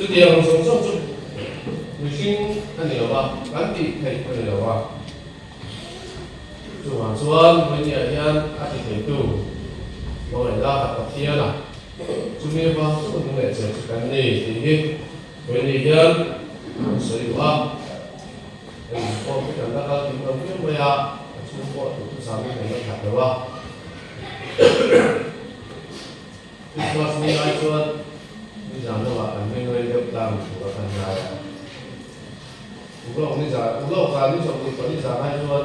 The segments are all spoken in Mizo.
Chutiang zawng zawng chu mihring a ni lo va, kan tih theih a ni lo va. Chuvang chuan Vawinia hian a ti theitu hmangaihna khat Pathian a, chumi avang chu nung leh che chu kan ni tih hi Vawinia hian kan sawi duh a. Hei pawh hi kan la kal kim lo viau mai a, a chhung pawh duhthusam in kan la khat lo a. Christmas ni ai chuan nizan lamah kan meng rei deuh tlang tur a kan ngai a. Ulawk nizan, ulawk zan ni 24 zan ai chuan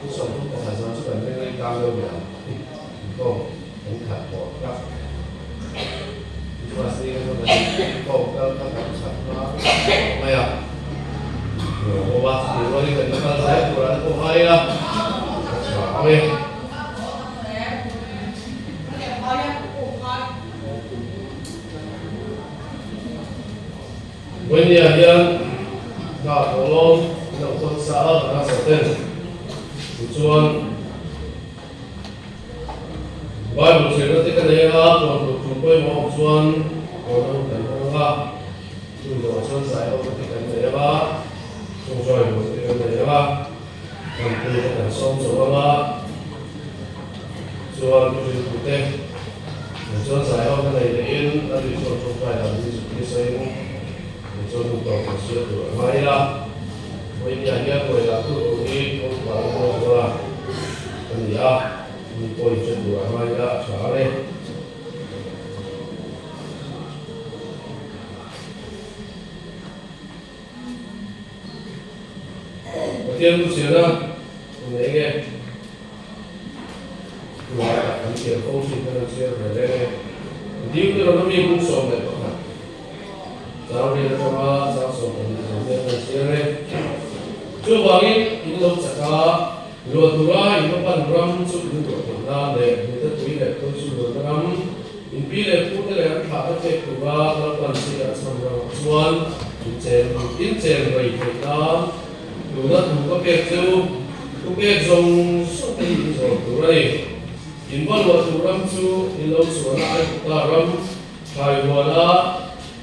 ni 31 zan chu kan meng rei tlang deuh leh ang. Inkhawm kan khat tawh tak. Christmas ni kha chuan kan inkhawm kal kha kan chak hma tawh mai a. Nuam awm a, chutih rualin kan la kal zel turah te pawh ngai ila ka chhuah ang e. Vawinia hian hna thawhlawm an lo thawn sa a, kan hasa ten tichuan Bible zirna te ka nei anga puan tur tum pawimawh awm chuan puan ho kan hmang anga, chu zawhah chuan zai ho te kan nei anga, chungchuai ho te kan nei anga. Kan pute kan sawm chauh ang a, chuan thu riltute nen chuan zai ho ka nei lehin a ri chuan tawngtai dan hi zuk ni sain nen chuan hun tawp kan hriat tur a ngai a. Vawinia hian ruai lah tu tur hi tawngtai a mawi zual a a ni a, mi pawh in hre tur a ngai a, a tha ang e. Pathian thu chhiarna hun eng nge? Tunlai tak kan chhiar fo thin khan an chhiar ve reng e. Deuteronomy bung 11 chang riat atanga chang 12 zawng hian kan chhiar e. Chuvangin in lo chak a, luah tura in va pan ram chu in luah theih nan leh hnute tui leh tui chu luahna ram, In pi leh pute leh an thlah te pek tura Lalpan chi a chhan ramah chuan in chen in chen rei theih nan tuna thu ka pek chu thu pek zawng zawng te hi in zawn tur a ni. In va luah tur ram chu in lo chhuahna Aigupta ram thlai huana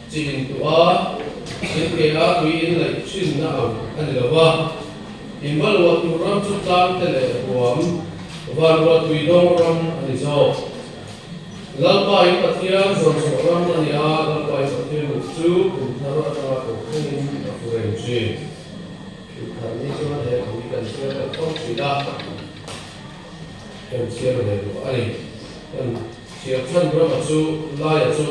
chi in tuah a, in ke a tui in laih thinna ang a ni lo va. In va luah tur ram chu tlang te leh ruam van ruah tui dawng ram a ni zawk. Lalpa in Pathian zawn chhuah ram a ni a, Lalpa in Pathian mut chu kum thar atanga ko thlengin a fu reng thin. Kum thar ni chuan he thu hi kan chhiar leh fo thin a, kan chhiar ve duh a ni. Kan chhiar chhan rama chu laia chu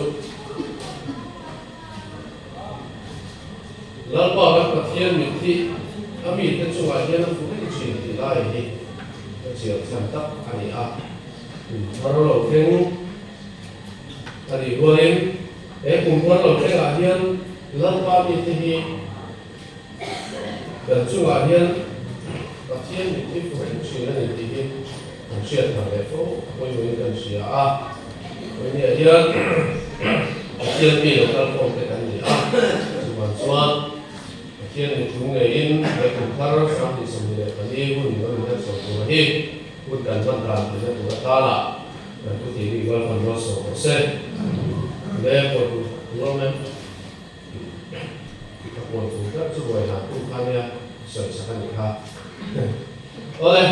Lalpa kan Pathian mit hi a mite chungah hian a fu reng thin tih lai hi ka chhiar chhan tak a ni a. Kum thar lo thleng a nih rualin he kum thar lo thlengah hian Lalpa mite hi kan chungah hian Pathian mit hi fu reng thin a ni tih hi kan hriat thar leh fo a pawimawhin kan hria a. Vawinia hian Pathian mi lo kal khawm te kan ni a, chuvang chuan Pathian mit thu ngeiin he kum thar 2024 hun rawn inherchhuah tur hi Hun kan hman dan tihna tur atana kan thu tih rik val kan rual sawm rawh se. Le pawi tur tur awm em? Ka pawi tur ber chu ruai hlan tu kha nia sawi sak a nih kha. Awle,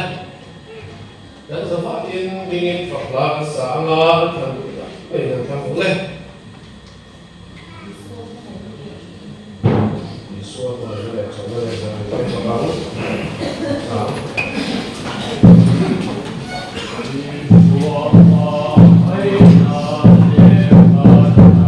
kan zavahin dingin fak hla kan sa anga an thlan duh tak maiin an thlang bawk le. Isua hmangaihna leh chawlhna leh zan kan fak ang. Chang. Isua hmangaihna leh chawlhna leh zan.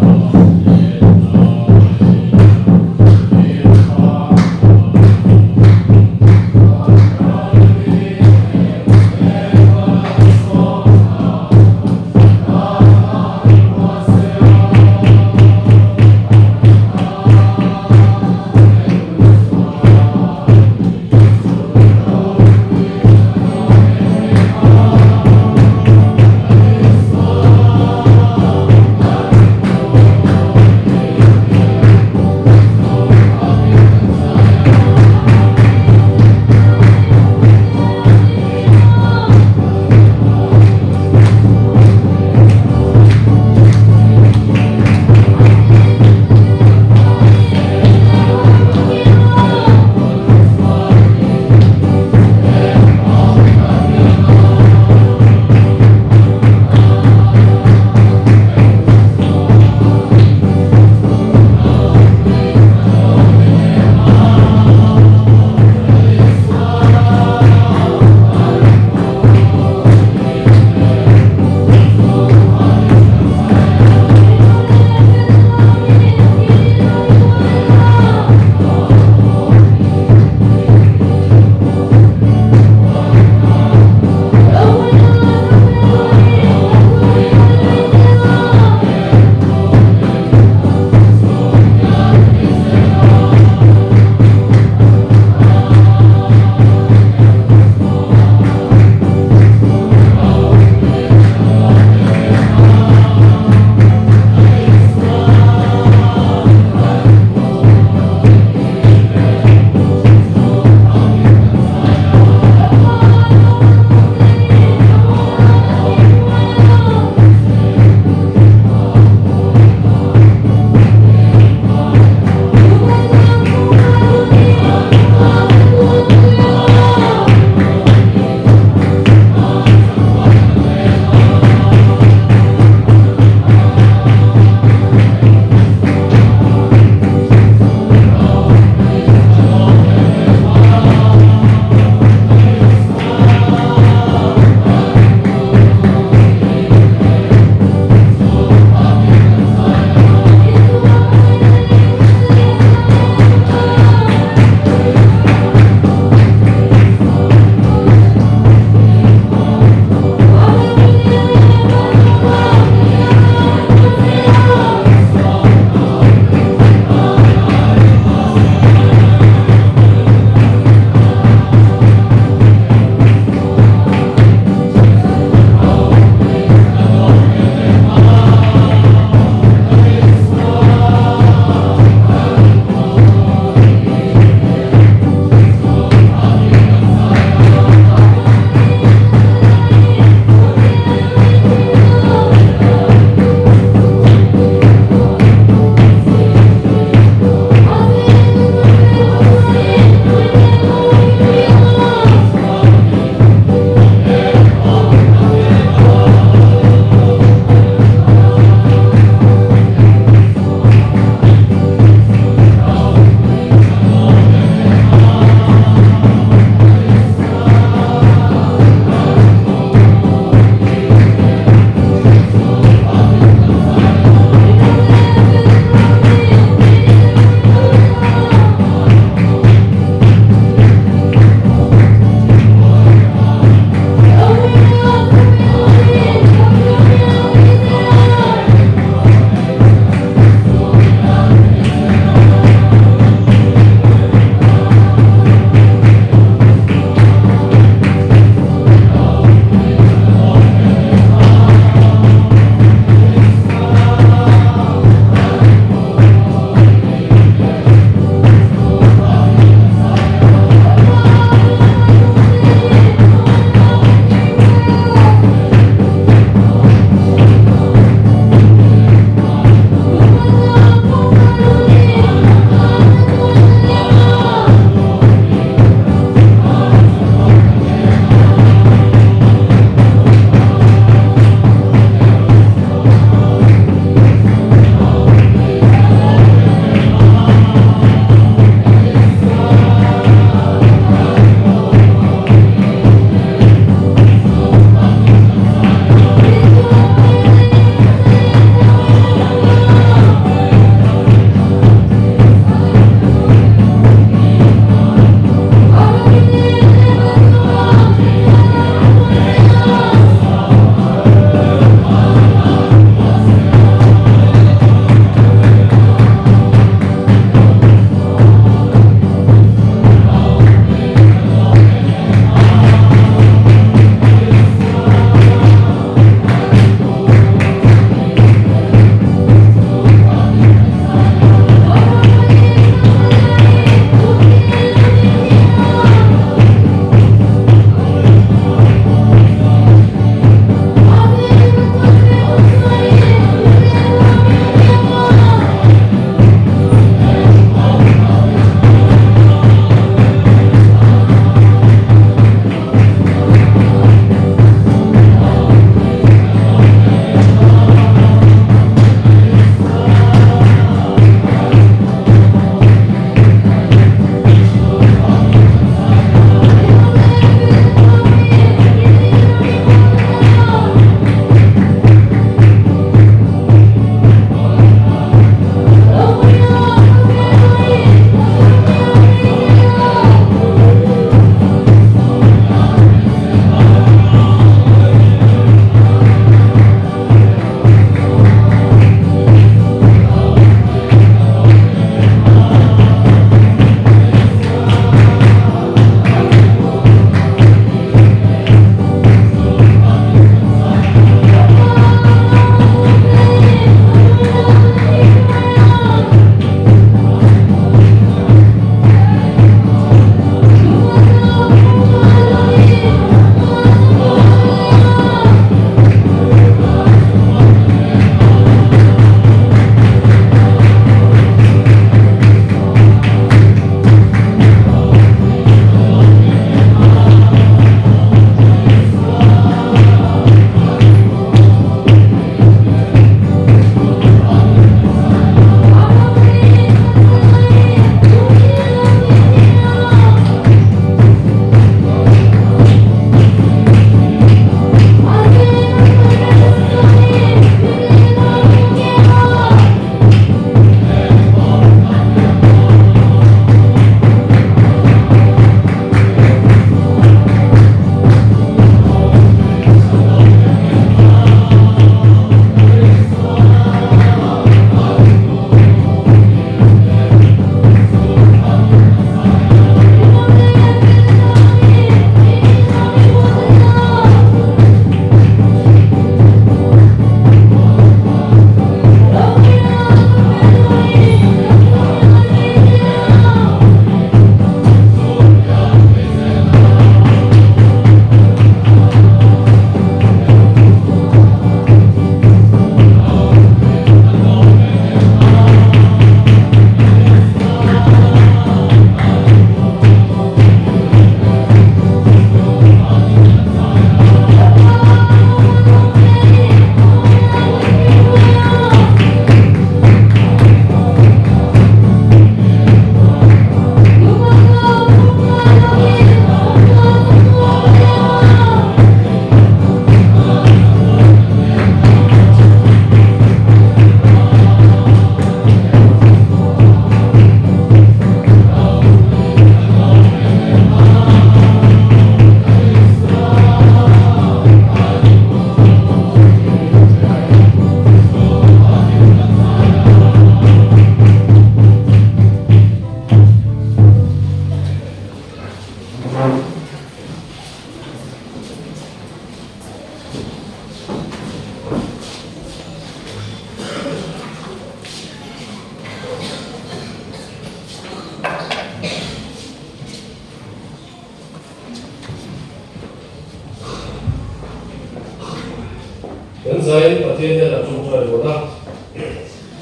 zain Pathian hian a ṭawngṭai hawn a,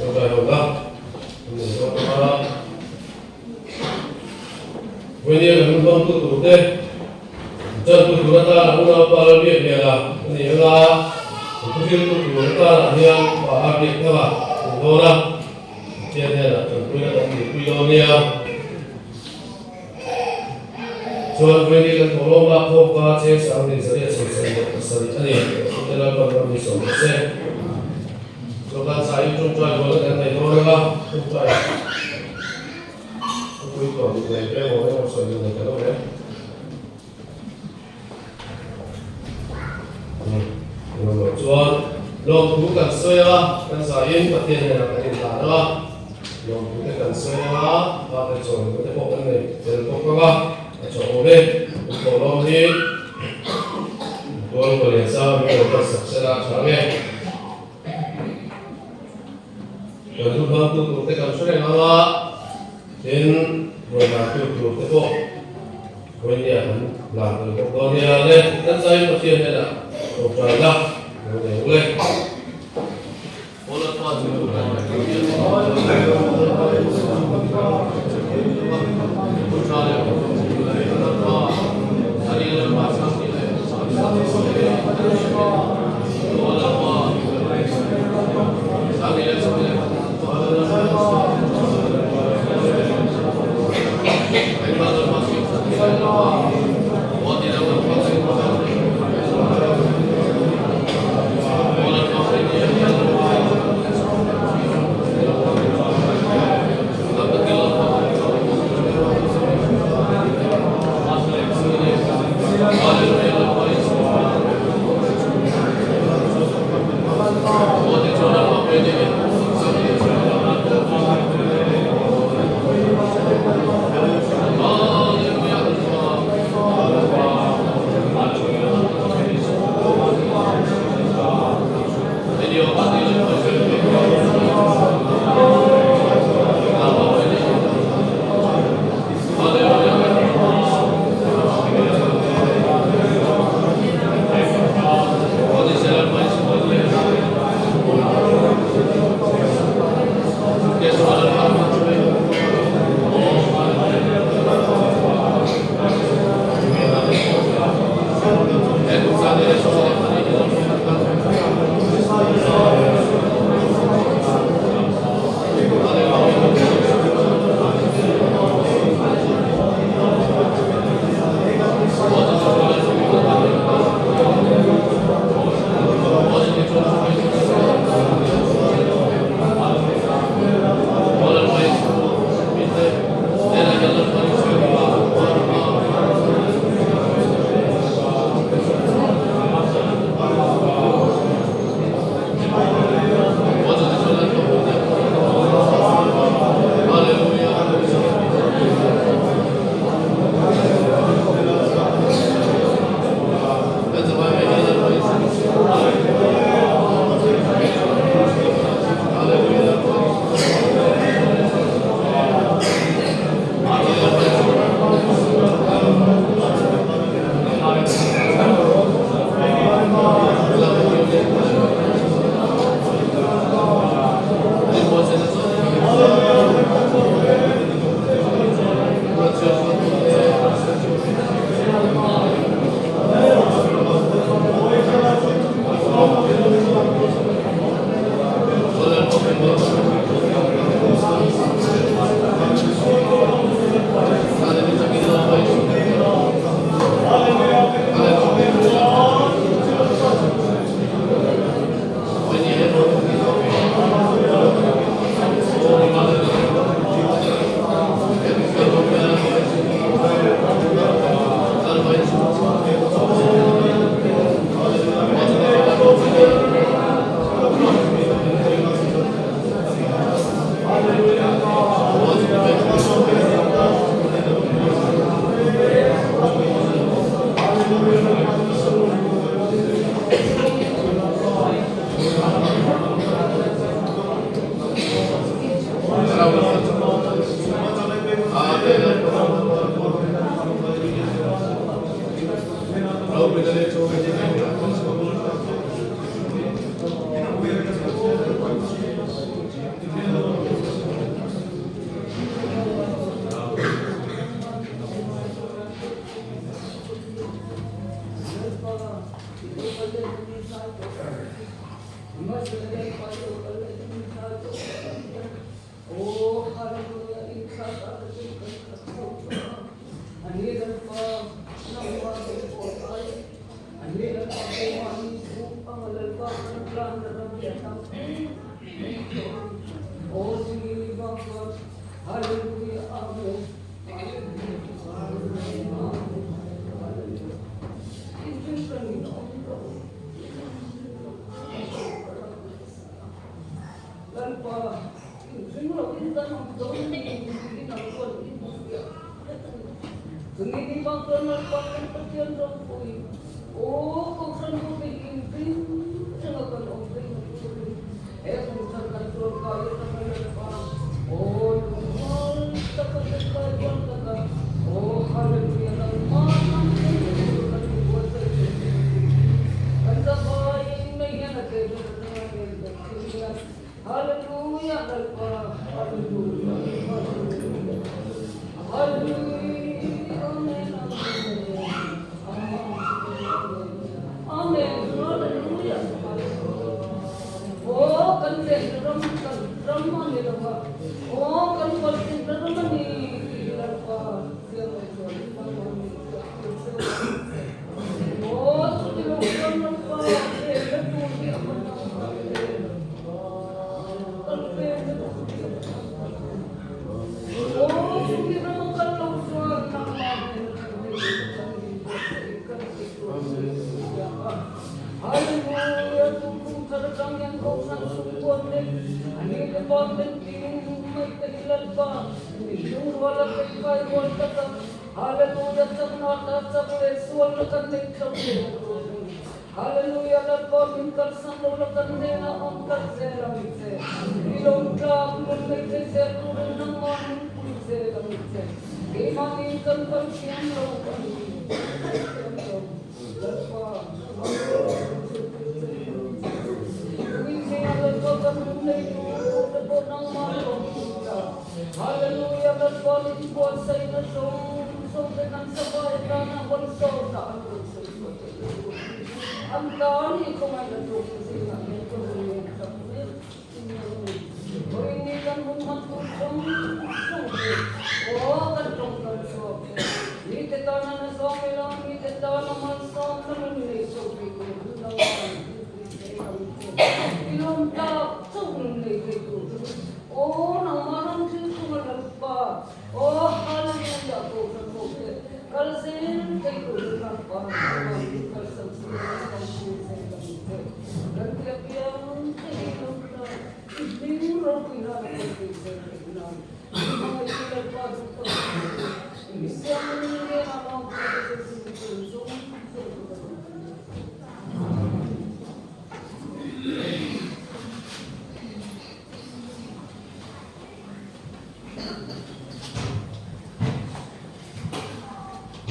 ṭawngṭai hawn a, an nei dawn a. Vawinia kan hun hmangtu turte chantu tur atana unaupa Lalbiakliana a ni ang a, kan thuhriltu tur atanah hian pa a biak thang a ni dawn a, Pathian hnenah tanpuina kan nihpui dawn nia. Chuan vawinia kan thawhlawm lak khawm kha cheng sang ni zariah 77 a ni. Chute Lalpan ram ni sawm rawh se. Chuan kan chaiin ṭawngṭai rualna kan nei dawn ang a, ṭawngṭai. Thupui tawh duh nei ve maw emaw sawi duh nei ka lo ve. Emaw loh chuan lawmthu kan sawi a, kan zaiin Pathian hnenah kan inhlan a, lawmthu te kan sawi a, fate chawi te pawh kan nei tel bawk ang a, a chaw awm e. Thawh lawm hi Tual Paliansa min lo kalsak sela a tha nge. Kan thu hmangtu tur te kan hre reng ang a, tin vawihnatu tur te pawh vawinia kan lan tel bawk dawn nia le. Kan zai Pathian hnenah tawngtai la lo nei ang le.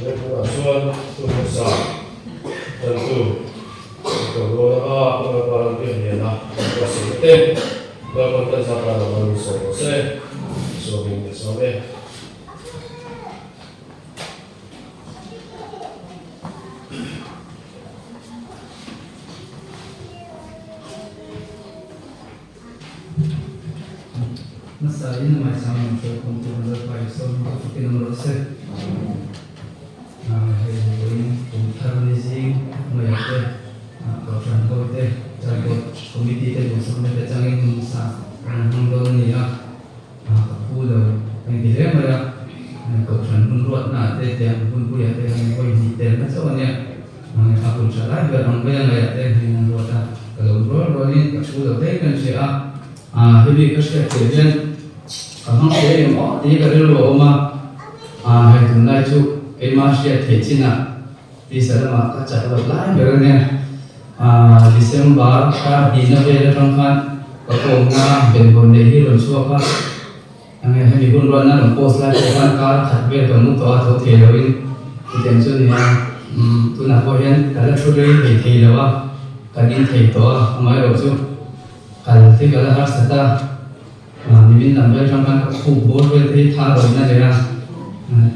Lehkhaah chuan thu hmasa tantu Doctor Rualanga Pu Lalpa Rampianliana an ruahsakna te Lalpan kan zat tan a mal min sawm rawh se. Sawmin ka sawm e. Hmasa in Maisang lam hruaikhawmtu kan Lalpa Isua hming chu fakin awm rawh se. Hei vawiin kum thar ni zing hnuaiah te Kohhran ho te Charbawt Committee te duhsakna te changin hmasa kan han hmang dawn a ni a. Ka phu lo engti hle mai a, Kohhran hun ruatna ah te tiang hunpuiah te hian vawi hnih telna chauh a nia. A hun tha lai ber ang mai a ngaiah te hian an ruat a, ka lo rual rualin ka thu lo daih kan hria a, hemi ka hriat chiah hian ka hmang thei em aw tih hi ka rilru a awm a, hei tunlai chu keimah hriat theih chinah tisa lamah ka chak loh lai ber a nia, December kar hnihna vel atang khan ka kawmna benvawn leh hi rawn chhuak a. Enge hemi hun rualna rawn post lai pawh khan kar khat vel ka mu tawh a, tho thei loin chutiang chu a ni a, tunah pawh hian ka la thu rei thei thei lo a, ka ding thei tawh a, amaherawh chu kal te ka la harsat a, nimin lam vel atang khan ka khup bawr vel te hi tha rawihna leh a,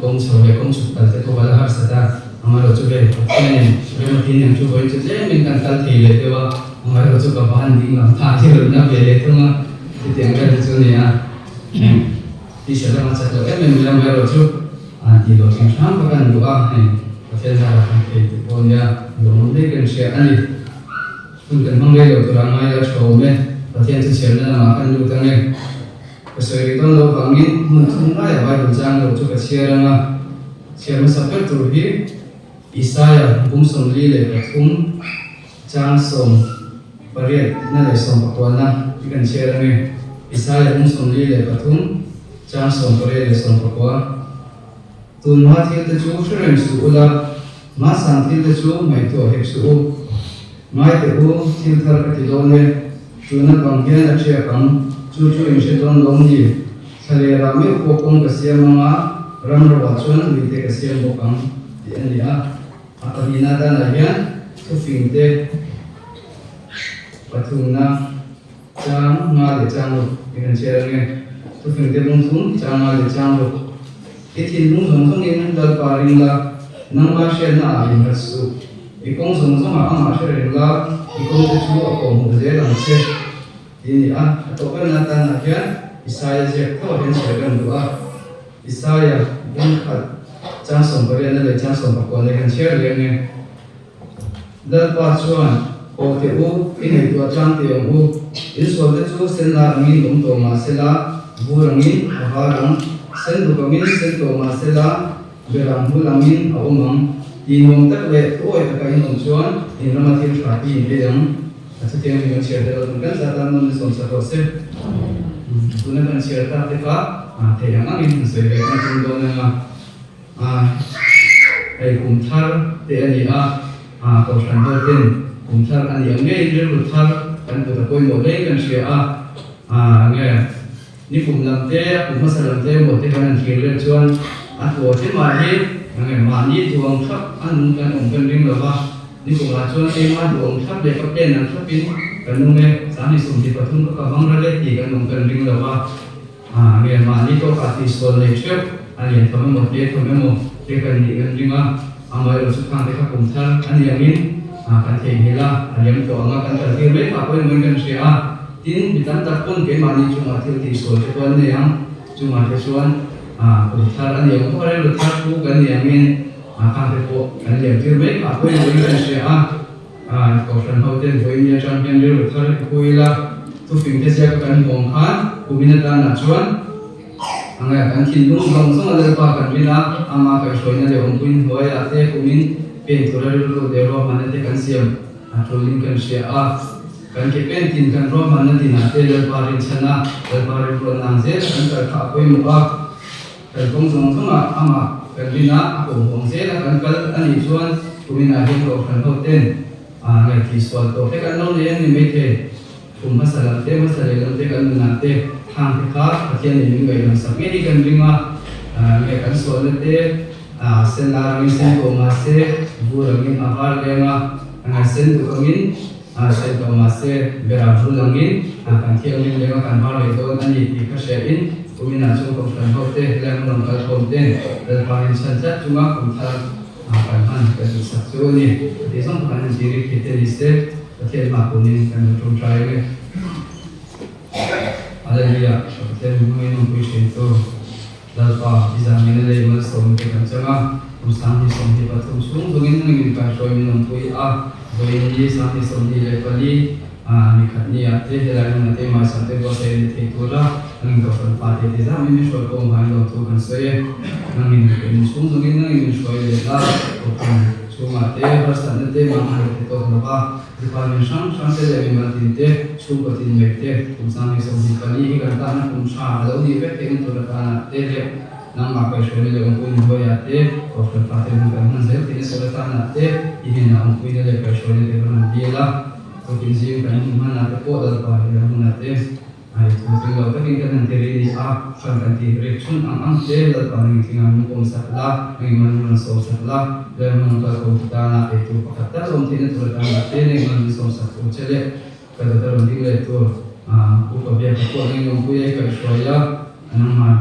kawng chho leh kawng chhuk kal te pawh ka la harsat a, amaherawh chu hei Pathianin Remati nen chu vawiin chu tlemin kan kal thei leh deuh a, amaherawh chu ka van ding lam tha hi rawn na ve leh thung a. Chutiang vel te chu a ni a, T-shirt lama chat loh em em mai amaherawh chu tih loh hrim hram kha kan duh a, hei Pathian zarah kan thei tih pawh a nia, lawmawm daih kan hria a ni. Hun kan hmang rei loh turah ngai la tha awm e, Pathian chu chhiarna lamah kan lut ang e. Ka sawi rih dawn lo vangin hmun thum laia Bible chang lo chu ka chhiar ang a, chhiar hmasa ber tur hi Isaiah bum 43 chang 18 na leh 19 na hi kan chhiar ang e. Isaiah bum 43 chang 18 leh 19. Tunhma thil te chu hre reng suh ula, hmasang thil te chu ngaihtuah hek suh u. Ngai teh u, thil thar ka ti dawn e, tuna bang hian a ṭhiak ang, chu chu in hre dawn lawm ni? Thlalera meuh pawh kawng ka siam ang a, ram roah chuan lui te ka siam bawk ang, tih a ni a. A pahnihna danah hian thufing te pathumna chang nga leh chang ruk i kan chhiar ang e. Thufing te bung thum chang nga leh chang ruk. I thinlung zawng zawngin Lalpa ring la, nangma hriatna ah innghat suh. I kawng zawng zawngah amah hre reng la, i kawngte chu a kawhhmuh zel ang che, tih a ni a. A tawhkanna tanah hian Isaia ziak tho ah hian chhiar kan duh a. Isaia bung khat chang 18 na leh chang 19 leh kan chhiar leh ang e. Lalpa chuan, Aw teh u, i ngaihtuah tlang teh ang u. In sualte chu sen lar angin awm tawh mah sela, vur angin a var ang, sen duk angin sen tawh mah sela, berang hmul angin a awm ang. Ti nuam tak leh thuawi taka in awm chuan in rama thil tha hi in ei ang. A chutiang hi kan chhiar tel lo tum kan zat a, nawn ni sawm sak rawh se. Tuna kan chhiar tak te kha theih ang angin han sawi ve kan tum dawn ang a. Hei kum thar te a ni a, Kohhran ho ten kum thar a ni ang ngeiin rilru thar kan kut a pawimawh hle kan hria a, nge ni kum lam te a kum hmasa lam te emaw te kan han thlir leh chuan a tuah te mah hi nge mahni duang thlap a nung kan awm kan ring lo va, ni kumah chuan keimah duang thlap leh ka pen ang thlapin ka nung e, 2023 ka ka hmang ral e tih kan awm kan ring lo va. Nge mahni tawkah tihsual nei theuh a lian tham emaw te tham emaw te kan nih kan ring a, amaherawh chu khang te kha kum thar a ni angin kan theihnghilh a, a liam tawh ang a, kan kal tir mai phah pawhin mawiin kan hria a. Tin, mi tam tak pawn keimahni chungah thil tihsual te pawh an nei ang, chungah te chuan kum thar a ni ang bawk a, rilru thar pu kan ni angin khang te pawh kan liam tir mai phah pawhin mawiin kan hria a. Kohhran hoten vawiin atang hian rilru thar i pu ila, thufing te ziaka kan hmuh ang khan kumin atanah chuan anga kan thinlung zawng zawng a Lalpa kan rin a, ama kaihhruaina leh awmpuiin hnuaiah te kumin pen tura rilru leh ruahmanna te kan siam a tulin kan hria a. Kan ke pen tin kan ruahmanna dinah te Lalpa rinchhan a, Lalpa rilru an ang zel a kan kal kha a pawimawh a. Kan kawng zawng zawngah amah kan rin a, a kawhhmuh ang zel a kan kal a nih chuan kuminah hian Kohhran ho ten ngaihthih sual tawh te kan lo nei a ni maithei. Kum hmasa lam te, hmasa leh lam te kan nunah te thang te kha Pathian nih min ngaihlam sak ngei hi kan ring a, nge kan sualna te sen lar angin sen tawh mah se, vur angin a var leng a, ngai sen duk angin sen tawh mah se, berah vul angin kan thianghlim leng a kan var leh dawn a ni tih kha hria in, Kuminah chuan Kohhran hote helai hmun rawn kal khawm ten Lalparin chhan tlat chunga kum thar kan hman kan duhsak chu a ni. Tih zawng tak an inti rik thei te ni se, Pathian hma kunin kan lo ṭawngṭai ang e. Hallelujah! Pathian min hmangin awmpui ṭhin tu Lalpa i zan ngei lei malsawm te kan chang a, kum 2023 chhung zawngin nangin min kaihruai min awmpui a, vawiin ni 2024 A ni khat ni ah te helai hmun ah te hmaisa te buatsaih a ni thei tur a, nangin Kohhran pa te ti zam in min hruai pawh ngai lo thu kan sawi e. Nangin min chhung zawngin nangin min hruai leh la, Kohhran chhungah te harsatna te mang leh te tawk lo va, department hrang hrang te leh mimal tin te, chhungkaw tin mai te, kum 2024 hi kan tahna kum tha a lo nih vek theihna tur atana te leh nangmah kaihhruaina leh awmpuina hnuaiah te, Kohhran pa te hun kan hman zel theihna tur atana te i hnenah awmpuina leh kaihhruaina te ka rawn dil a. Tukin zing kan hmu hman ah te pawh Lalpa hi ram hmun ah te ai thu tling lo takin kan han ti rih ni a, hran kan ti rih chhun ang ang te Lalpa nangin tling ang min pawm sak la, nangin man min rawn sawm sak la, Lal hmun ang kal ko tu tana eitur pakhat tal awm theihna tur atan ah te nangin man min sawm sak tur che leh ka dawt a rawn ding leh tur upa biak ka pawh nangin awmpui a i kaihhruai a, nangman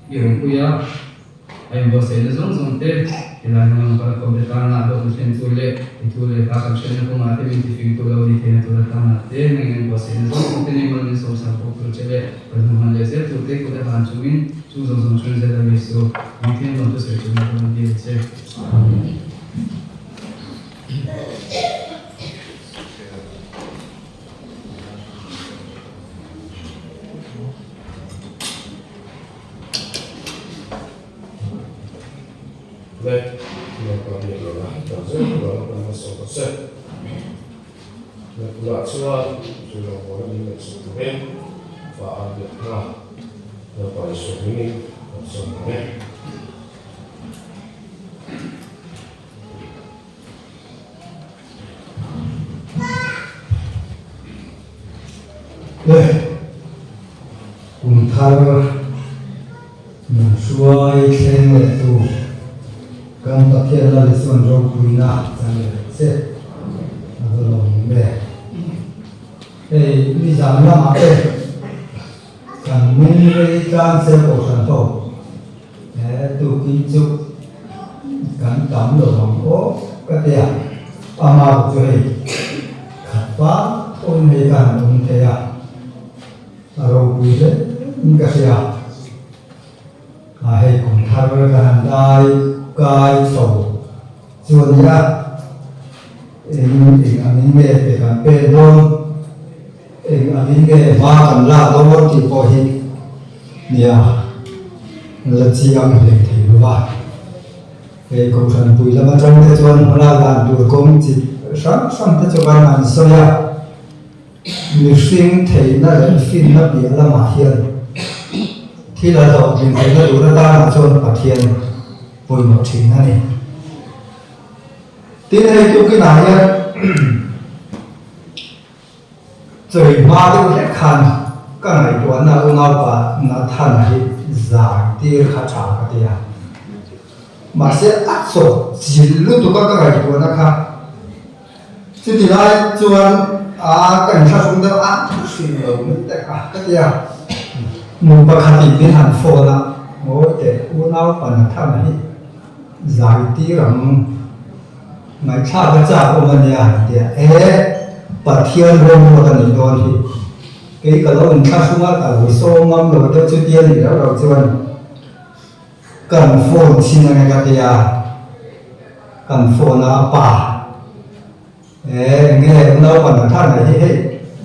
i awmpui a. A inbuatsaihna zawng zawng te, helai hmun ang kal khawm te tana dawt na thlen tu leh i thu leh hla kan hriatna kawngah te min tifing tu lo ni theihna tur atana te nangin an buatsaihna zawng zawng te nei mal min sawmsak bawk tur che leh kan hmu hman leh zel tur te kut a hlan chungin chung zawng zawng chhun zel a mi su min thiam dawn chu sawi chungin ka rawn dil che. Amen. Le, Lalpa biak leh la, kan zel tur ang kan hmasa ta che. Le, tunah chuan chu rawngbawlna min ngaihsak turin fa a biak hna Lalpa Isua hmingin kan sawm ang e. Le, kum thar min hruai thleng leh tu kan Pathian Lal Isuan ropuina chan leh che a va lawm e. Hei nizan lamah te kan meng rei tlang se kohhran ho he tukin chu kan tam lo ang aw ka ti a, amah chu hei khat pa pawhin hei ka han awm thei a. A ropui hle in ka hria. A hei kum thar ka han dai kai chho chu a nia. Eng eng angin nge pe kan pen dawn, eng angin nge hma kan lak dawn tih pawh hi nia la chiang hlei thei lo va. Hei Kohhran pui lam atang te chuan hmalak dan tur kawng chi hrang hrang te chu kan han sawi a. Mihring theihna leh finna piah lamah hian thil a hlawhtlin theihna tur atanah chuan Pathian pawimawh thin a ni. Tin, hei tukinah hian chawi hma deuh hlek khan ka ngaihtuahna unaupa Nathan hi zai tir kha tha ka ti a. Mahse, a chawp chilh lutuk a ka ngaihtuahna kha. Chuti lai chuan a ka inthlahrung deuh a, ka hrilh lo mai te kha ka ti a. Nu pakhatin min han phone a, Ngawi teh, unau pa Nathan hi zai tir ang, ngaihthlak a chak awm a nia han ti a. E, Pathian rawng ruat a nih dawn hi, kei ka lo inthlahrung a, ka lo sawm ngam lo deuh chuti a nih loh loh chuan. Kan phone chhin ange ka ti a, kan phone a a pa e enge naupang a than mai hi hei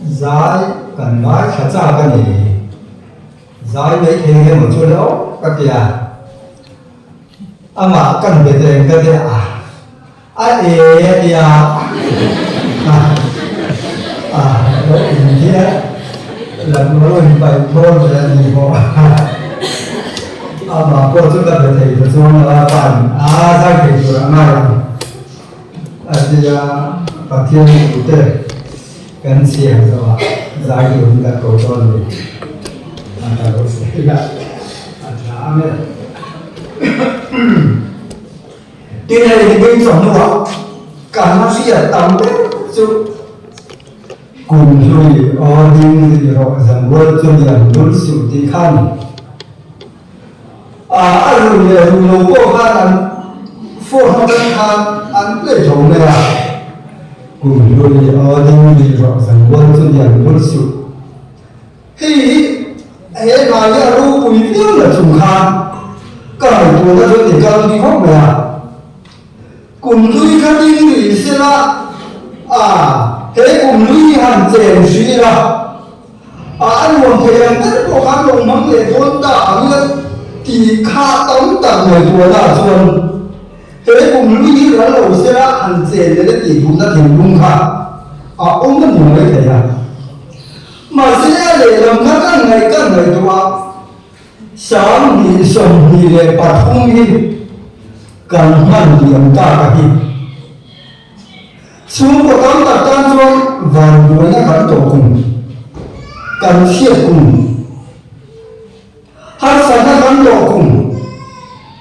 zai kan ngaithla chak a ni, zai mai thei nge maw chu le aw ka ti a, amah kan be teng ka ti a, a e a ti a, a lo in hian lo in paih thawn ve a ni bawk amah pawh chu ka be thei ta chuang lo a pa in a zai thei tur a ngai ang a ti a Pathian tute kan chhiar zawh ah zai turin kan ko dawn a ni a ka lo sawi a a tha ang e. Tin hei hi beng chawhnu ah kan hriat tam deuh chu kum hlui aw ding rih rawh zanrual chu lian lul suh tih khan a a rui leh rui lo pawh khan an phone atang khan an play tho mai a kum hlui aw ding rih rawh zanrual chu lian lul suh Hei hi he hna hi a ropui viau la chung khan ka ngaihtuahna chuan i kal ni khawp mai a. Kum hlui kha ding rih sela a he kum hlui hi han chen hri ila a a nuam thei ang ber pawh khan lo hmang leh dawn ta ang ila tih kha tam tak ngaihtuahna chuan he kum hlui hi ral lo sela han chen leh la tih duhna thinlung kha a awm a ni mai thei a. Mahse a lehlam kha kan ngaih kan ngaihtuah a, 2023 hi kan hman liam ta ka hi. Chhungkaw tam tak tan chuan vanduaina kan tawh kum, kan chhiat kum, harsatna kan tawh kum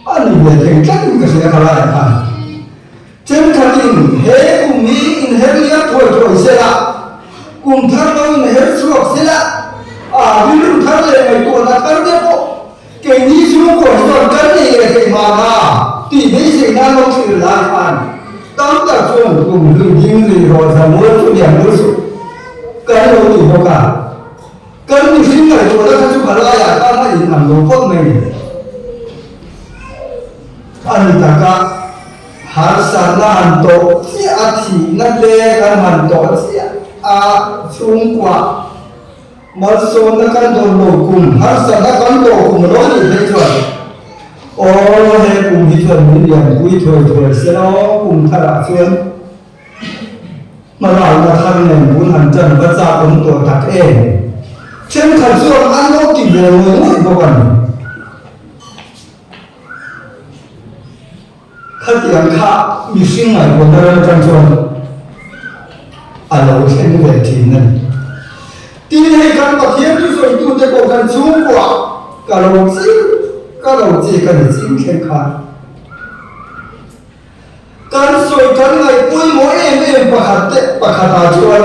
a ni ve thei tlatin ka hria khalaiah khan. Thenkhatin he kum hi inher liam thuai thuai sela, kum thar lo inher chhuak sela, a rilru thar leh ngaihtuahna thar te pawh keini chhungkaw hi chuan kan nei leh thei mahna tih beisei nan lo thlir lai khan tam tak chuan kum hlui ding rih rawh zamual chu lian lul suh kan lo ti bawk a. Kan mihring ngaihtuahna kha chu khalaiah khan a inang lo phawt mai ni. A ni taka harsatna han tawh chiah a, thihna te kan han tawh chiah a, chhungkua malsawnna kan dawn lo kum, harsatna kan tawh kum lo nih phei chuan. Aw he kum hi chuan min lianpui thuai thuai se aw, kum tharah chuan hmalakna thar nen bul han ṭan va chak awm tawh tak em? Ṭhenkhat chuan an lo ti ve ngawih ngawih bawk a ni. Khatiang kha mihring ngaihtuahna ram aṭang chuan a lo thleng ve ṭhin a ni. Tin, hei kan Pathian thusawitute pawh kan chhungkuah ka lo ching ka lo chi ka ni ching thleng khan kan sawi kan ngaih pawimawh em em pakhat te pakhatah chuan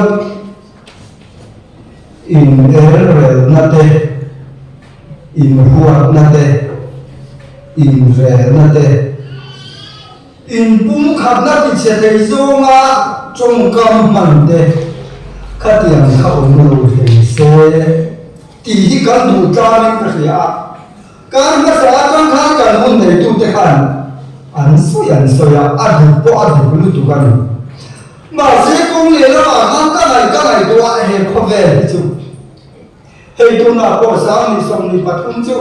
Inelrelna te, inhuatna te, inrelna te, inpumkhatna tichhe thei zawnga tawngkam hman te khatiang kha awm lo thei se tih hi kan duh tlangin ka hria a. Kar hmasa atang khan kan hun neitute khan an sawi an sawi a, a dik pawh a dik lutuk a ni. Mahse kawng leh lamah khan ka ngaih ka ngaihtuah he khawvel hi chu hei tunah pawh 2023 chu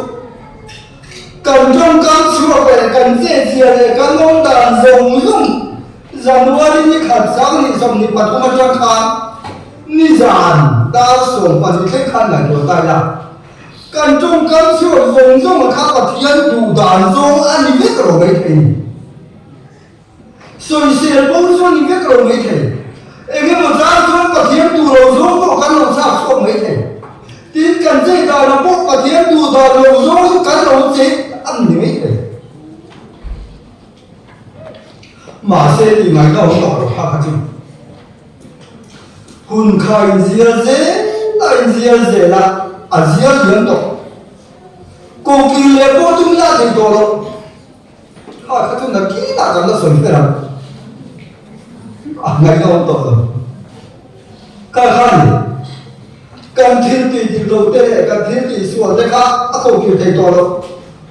kan tawngkam chhuak leh kan chetzia leh kan awm dan zawng zawng January ni khat 2023 atang khan nizan dar 12 thleng khan ngaihtuah ta ila. Kan tawngkam chhuak zawng zawng a kha Pathian duh dan zawng a ni vek lo mai thei ni. Sawisel bo chu a ni vek lo mai thei. Eng emaw zar chuan Pathian duh lo zawng pawh kan lo chak chhuak mai thei. Tin, kan chei danah pawh Pathian duh dan lo zawng chu kan lo chei a ni mai thei. Mahse, tih ngaihna awm tawh lo kha kha chu. Hun kha inzial zel a inzial zel a, a zial liam tawh. Kohkir leh pawh tum la thei tawh loh. Kha kha chu nakinah kan la sawi fer ang. A ngaihnawm tawh lo. Kha kha ni. Kan thil tih dik lo te leh kan thil tih sual te kha a kohkir thei tawh loh.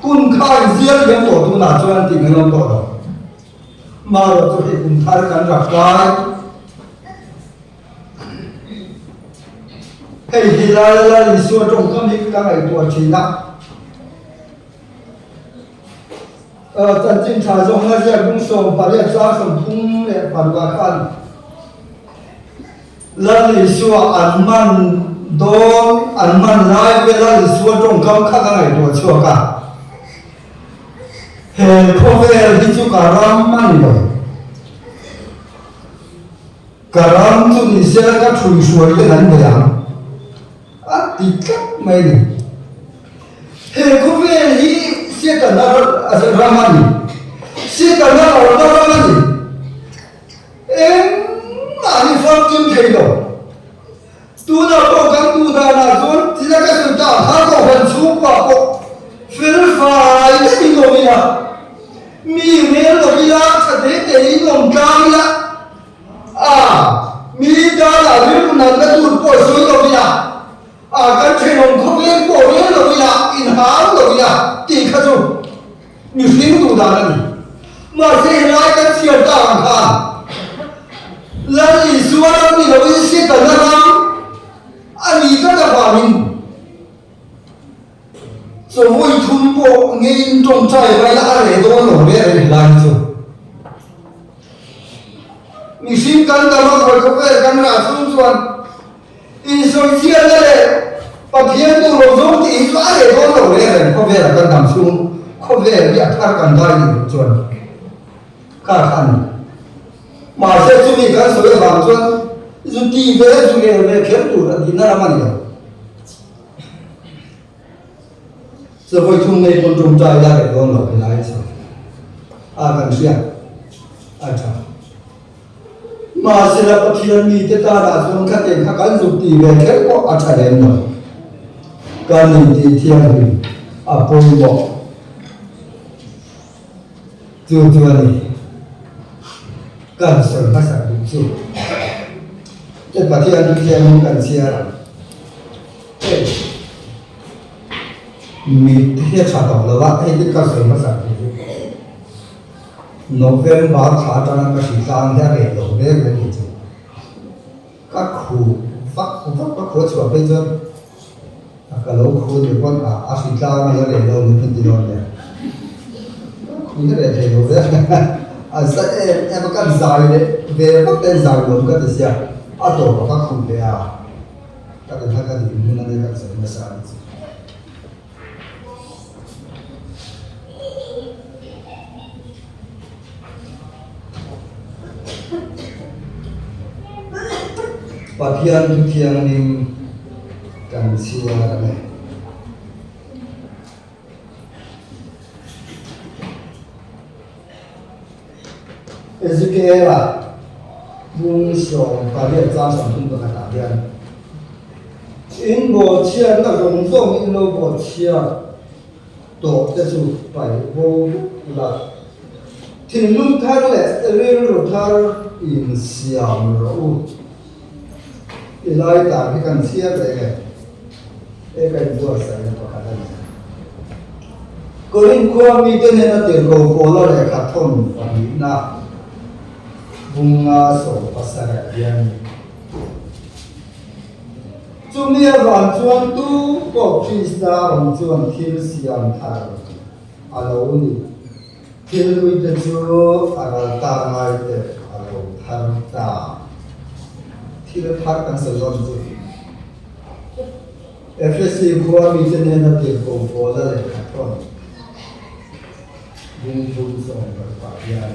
Hun kha inzial liam tawh tunah chuan tih ngaihnawm tawh lo. Marawh chu hei kum thar kan rak lai. Hei hi lai lai Isua tawngkam hi ka ngaihtuah thin a. Chanchin tha zawng a ziak bung 18 chang 36 ah khan Lal Isua an man dawn an man lai ve Lal Isua tawngkam kha ka ngaihtuah chhuak a. He khawvel hi chu ka ram a ni lo. Ka ram chu ni se ka thui hruai ten an nei ang a ti tlat mai ni. He khawvel hi Setana ram a ni. Setana rawlna ram a ni. Engmah hi famkim thei lo. Tunah pawh kan duh danah chuan thil a ka sawi ta kha kohhran chhungkua pawh fel fai deuhin awm ila, mi rel lo ila, tha te te in awm tlang ila, a mi danah rilru natna tur pawh sawi lo ila, a kan thenawm khawvel pawh rel lo ila, inhau lo ila tih kha chu Mihring duh dan a ni. Mahse helai kan chhiar ta ang khan Lal Isua ram ni loin Setana ram a ni tlat avangin chawi thum pawh ngeiin tawngtai vai la a reh dawn lo reh reng helai hi chu. Mihring kan dam a khawi khawvel kan rah chhung chuan Insawichhiatna leh Pathian duh lo zawng tih hi chu a reh dawn lo reng reng khawvel a kan dam chhung khawvel hi a thar kan dai nih loh chuan kha kha a ni. Mahse chumi kan sawi avang chuan zu ti ve zu rel ve kher tur a tihna ram a ni lo. Chawi thum nei pawn tawngtai la reh dawn lo helai chu a kan hriat a tha. Mahsela Pathian mite tanah chuan khatiang kha kan zuk ti ve kher pawh a tha lem lo. Kan intih thianghlim a pawimawh. Chu chu a ni. Kan sawi hmasak duh chu. Te Pathian chu thianghlim kan chhiar ang. Hei mit hi a tha tawh lo a, hei hi ka sawi hmasak duh chu. November thla atanga ka hri tlang hi a reh lo reng reng hi chu ka khuh vak vak a khuh a chhuah phei chuan a ka lo khuh ni pawn a a hri tlang a la reh lo ni pawn ti dawn nia. Min hre ve thei lo ve. A za em em a, kan zai leh ve vak te zai nuam ka ti sia, a tawp ah ka khuh leh a, ka ti kha ka din hmun a nia kan sawi nasa a ni chu. Pathian thu thianghlim kan chhiar a ni. Ezekiela bung 18 chang 31 ah hian in bawhchhiatna zawng zawng in lo bawhchhiat tawh te chu paih bo vek ula, thinlung thar leh rilru thar insiam rawh u. I lai tan hi kan chhiar reng e. He ka inbuatsaihna pakhat a ni. Korinth khua mite nena tirhkoh Paula lehkha thawn pahnihna bunga 17 hian chumi avang chuan tu pawh Krista awm chuan thil siam thar a lo ni. Thil hlui te chu a ral ta ngai te a lo thar ta. Thil thar kan sawi dawn chu. Efesi khua mite nena tirhkoh Paula lehkha thawn bung thum sawm parukah hian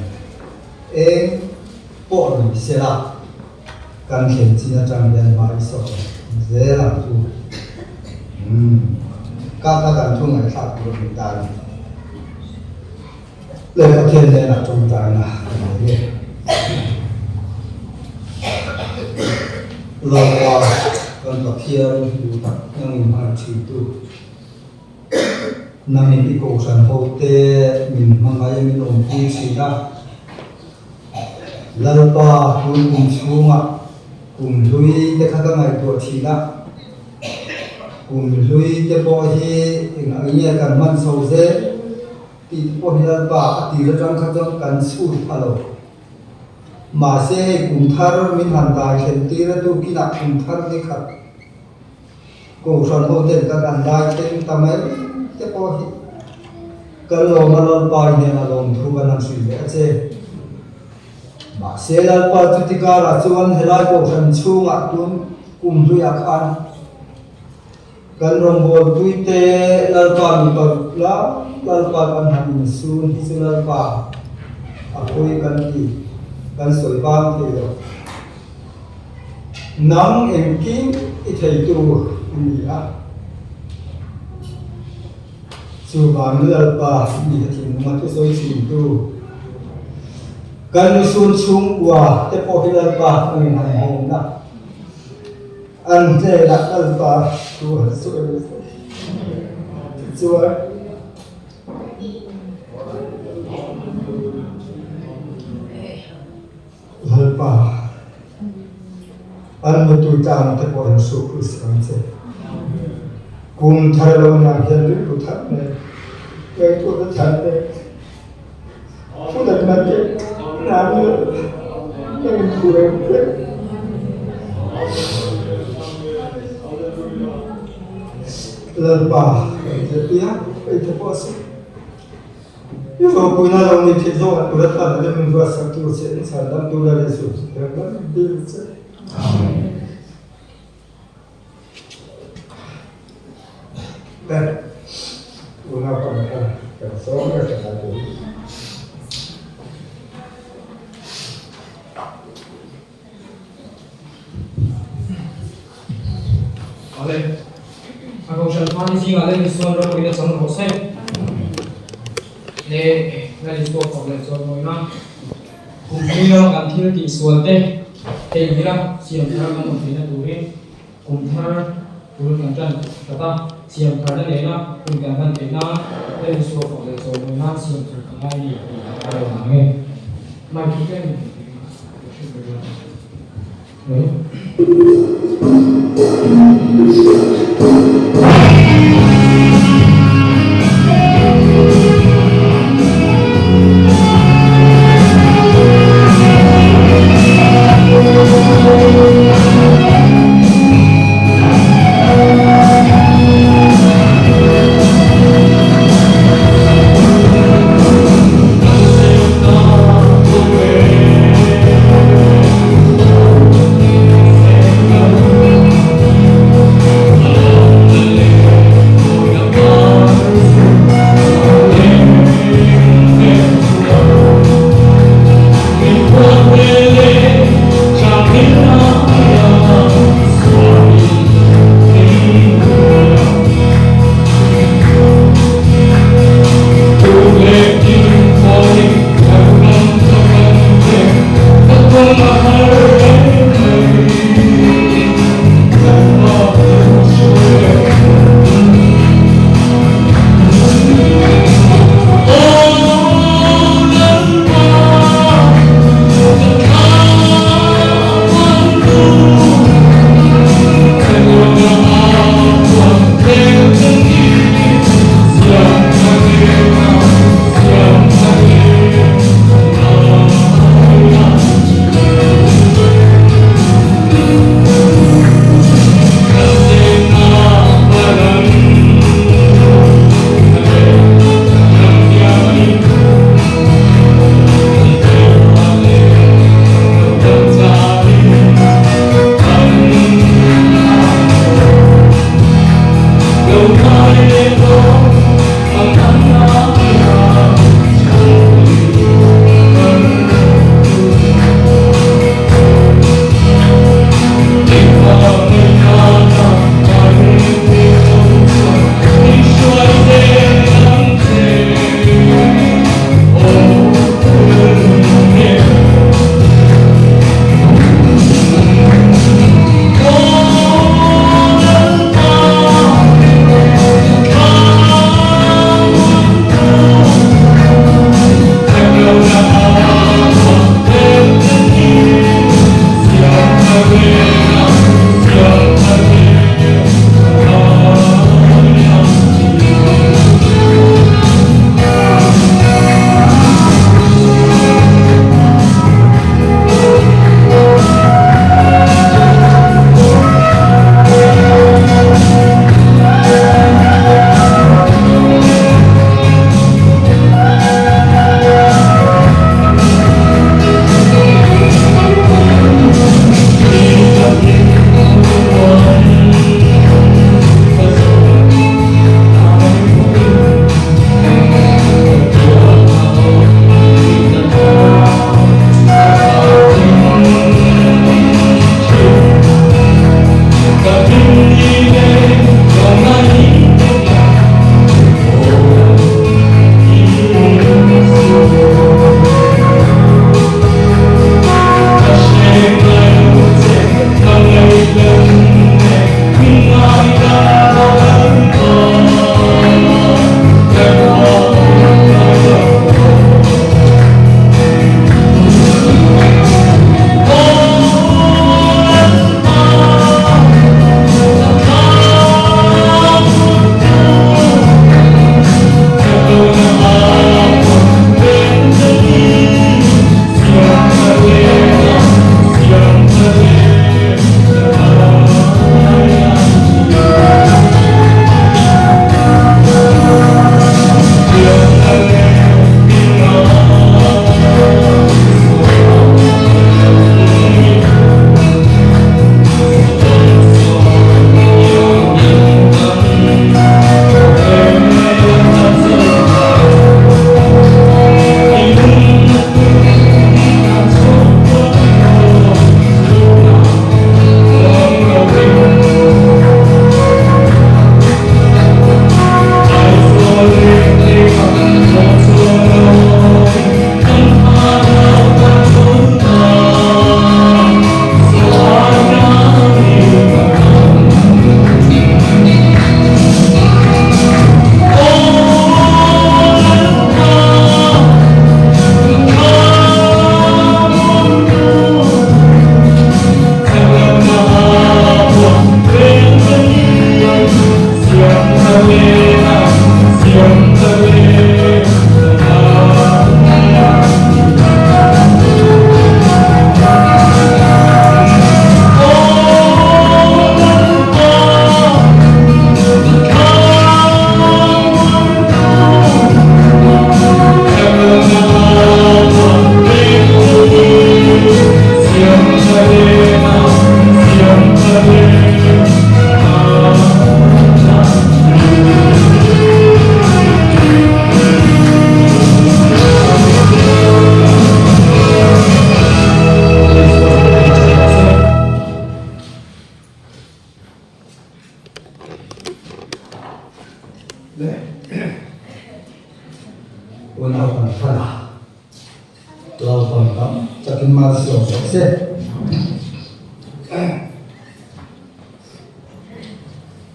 eng pawh ni sela kan thlen chin atang hian hma i sawm zel ang chu. Umm ka kha kan thu ngaihthlak tur a ni ta a ni. Lehkha thian hnenah tawngtaina ka nei e. Lalpa kan Pathian duh tak nangin hman thintu, nangin i kohhran hote min hmangaih a min awmpui thin a. Lalpa tun kum chhungah kum hlui te kha ka ngaihtuah thin a, kum hlui te pawh hi eng ang nge kan hman chho zel? Tih te pawh hi Lalpa a tir atang kha chuan kan chhut pha lo. Mahse hei kum thar min han dai thlen tir a tukinah kum thar ni khat Kohhran ho ten kan han dai thleng ta mai te pawh hi kan lawm a Lalpa i hnenah lawmthu kan han hrilh leh a che. Mahse Lalpa chuti karah chuan helai Kohhran chhungah tun kum hluiah khan Kan rawngbawlpui te Lalpa mi paruk la, Lalpa kan han insun hi chu Lalpa a pawi kan ti, kan sawi bang thei lo. Nang engkim i theitu i ni a, chuvangin Lalpa mi a thinlunga thusawi thintu kan misun chhungkua te pawh hi Lalpa nangin han hawmna. An hnenah Lalpa thu an sawi tichuan Lalpa an mutui tlang te pawh an hruk hrus ang che. Kum thar lo nang hian rilru thar nen ngaihtuahna thar nen Thudatna te nan ka inhruai vek. Lalpa kan thil piang ei te pawh a si. I ropuina lo ni thei zawk an tur atan a min ruatsak tur che in chhan dam tur a ni chu remna min dil che. Amen. Unau kan kha kan sawm ber ta tur. Ale, a kohhran hmani zingah le Isuan ropuina chang rawh se. Le, Lal Isua fak leh chawimawi nan kum hlui lama kan thil tih sual te theihngilh a siam thar kan awm theihna turin kum thar tul kan tan tak a, siam tharna nena hun kan hman theih nan Lal Isua fak leh chawimawi nan siam thar ka ngai ni tih a rawn ang e. Mic hi tlem in hrilh ber la. Unau kan phan a, Lalpan tam takin malsawm rawh se.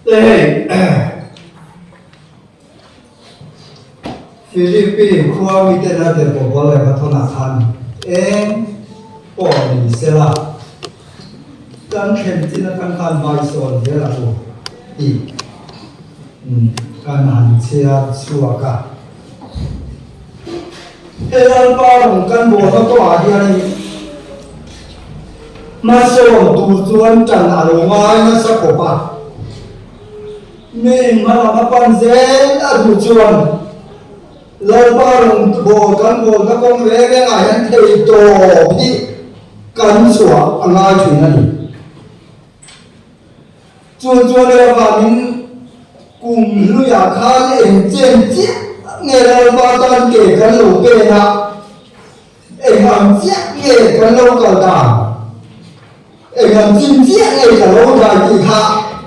Te hei Philippine khua miten a tirhkoh pawl leh Pathawnah khan eng pawh ni sela kan thlen chin atang khan vai sawn zel ang u tih kan han chhiar chhuak a. He Lalpa rawn kan bawlna kawngah hianin hmasawn tur chuan ṭan a lo ngai nasa khawp a. Mi hmalam a pan zel a duh chuan Lalpa rawn bawl kan bawlna kawng reng rengah hian thei tawp hi kan chhuah a ngai thin a ni. Chu chuan erawh vangin. Kum hluiah khan eng chen chiah nge Lalpa tan ke kan lo pen a, eng ang chiah nge kan lo kal dan, eng ang chin chiah nge ka lo dai tih kha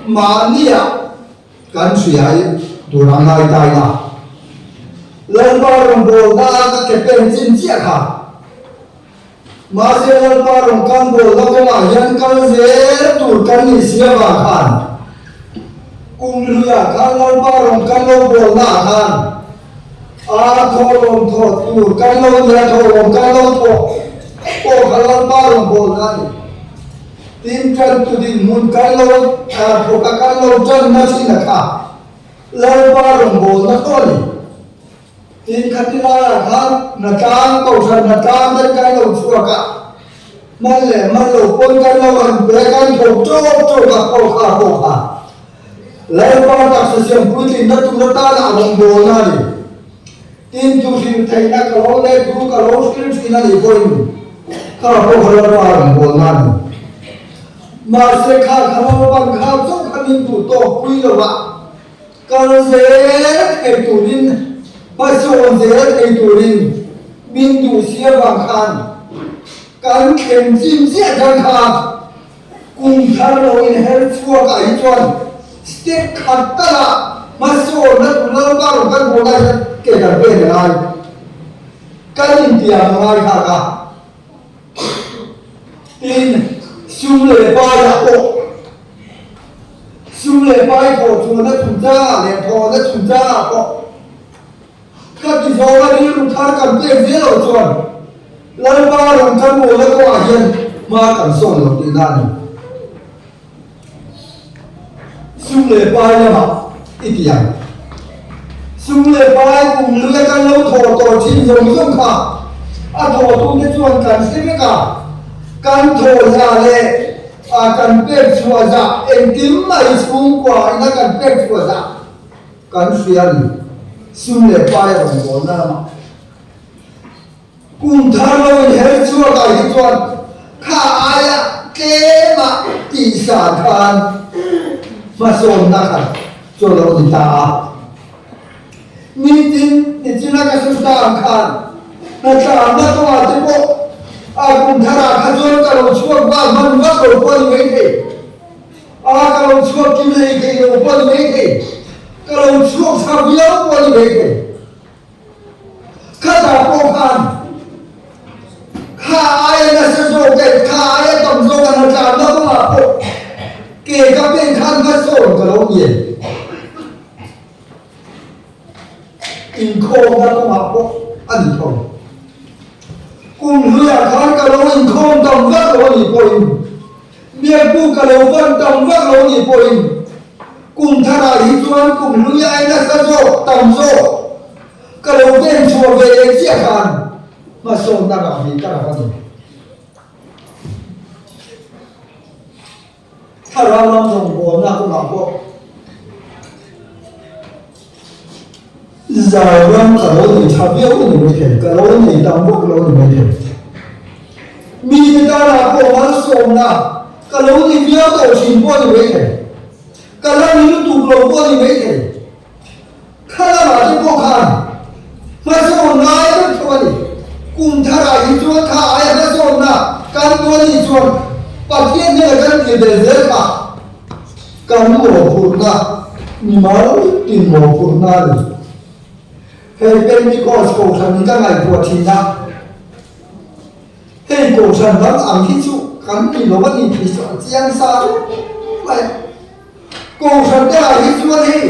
mahniah kan hria i tur a ngai tai a. Lalpa rawngbawlna a ka ke pen chin chiah kha. Mahse Lalpa rawn kan bawlna kawngah hian kal zel tur kan nih si avang khan kum hluiah khan Lalpa rawn kan lo bawlna ah khan a thawhlawm thawh tur kan lo nia thawhlawm kan lo thawh pawh kha Lalpa rawn bawlna a ni. Tin tantu dinhmun kan lo thawk a kan lo tanna thin a kha Lalpa rawn bawlna tawh a ni. Tin, khati laiah khan hnatlang, kohhran hnatlang te kan lo chhuak a, man leh man lo pawn kan lo han pe a, kan thawk tawk tawk a, pawh kha pawh kha Lalpa taksa siam puitlinna tur atana a rawn bawlna a ni. Tin, thu hrilh theihna ka lo leh thu ka lo hrilh thin a nih pawhin kha pawh kha Lalpa a rawn bawlna a ni. Mahse, kha kha Lalpa'n kha chauh kha min duh tawk pui lo a. Kal zel thei turin, hmasawn zel thei turin min duh si avang khan kan thleng chin chiah khan kha kum thar lo inher chhuak ah hi chuan step khat talah hmasawnna tur Lalpa rawn kan hmuh lai hian ke kan pen a ngai, kan intiam a ngai kha ka. Tin, sum leh paiah pawh Sum leh pai thawh chhuahna chungchangah leh thawhna chungchangah pawh ka ti zawng a, rilru thar kan pek zel loh chuan Lalpa rawn kan mawlna kawngah hian hma kan sawn lo tihna a ni. Sum leh pai lamah i ti ang. Sum leh pai kum luia kan lo thawh tawh thin zawng zawng kha a thawhtute chuan kan hre vek a, kan thawh za leh A kan pek chhuah zah engkim mai chhungkua ina kan pek chhuah zah kan hria a ni. Sum leh pai a rawn bawlna lamah kum thar lo inher chhuak ah hi chuan kha aia tlema tihsan khan hmasawnna kha chu a lo ni ta a. Nitin nichina ka sawi ta ang khan hnatlanna kawngah te pawh a kum tharah kha chuan ka lo chhuak vak hman vak lo pawh a ni maithei. A ka lo chhuak kim hlei thei lo pawh a ni maithei. Ka lo chhuak tha viau pawh a ni maithei. Khatah pawh khan kha aia nasa zawk leh kha aia tam zawk a hnatlanna kawngah pawh ke ka pen khan hmasawn ka lo ni. Inkhawmna kawngah pawh a ni tho. Kum hluiah khan ka lo inkhawm tam vak lo a nih pawhin, biakbu ka lo van tam vak lo a nih pawhin, kum tharah hi chuan kum hlui ai nasa zawk, tam zawk ka lo pen chhuah ve leh chiah khan hmasawnna rah hi ka rah a ni. Thlarau lam rawngbawlna kawngah pawh zai ram ka lo nei tha viau a ni maithei, ka lo nei tam bawk lo a ni maithei. Mite tanah pawh malsawmna ka lo ni viau tawh thin pawh a ni maithei, ka la ni lutuk lo pawh a ni maithei. Kha lamah te pawh khan hmasawn ngai vek tho a ni. Kum tharah hi chuan kha aia hmasawnna kan tuah nih chuan Pathian hnena kan tih belh zel kha kan mawhphurhna, mimal tin mawhphurhna a ni. Hei Pentecost kohhran hi ka ngaihtuah thin a, hei kohhran dang ang hi chu kan ni lo a ni tih chu a chiang sa reng mai. Kohhran te ah hi chuan hei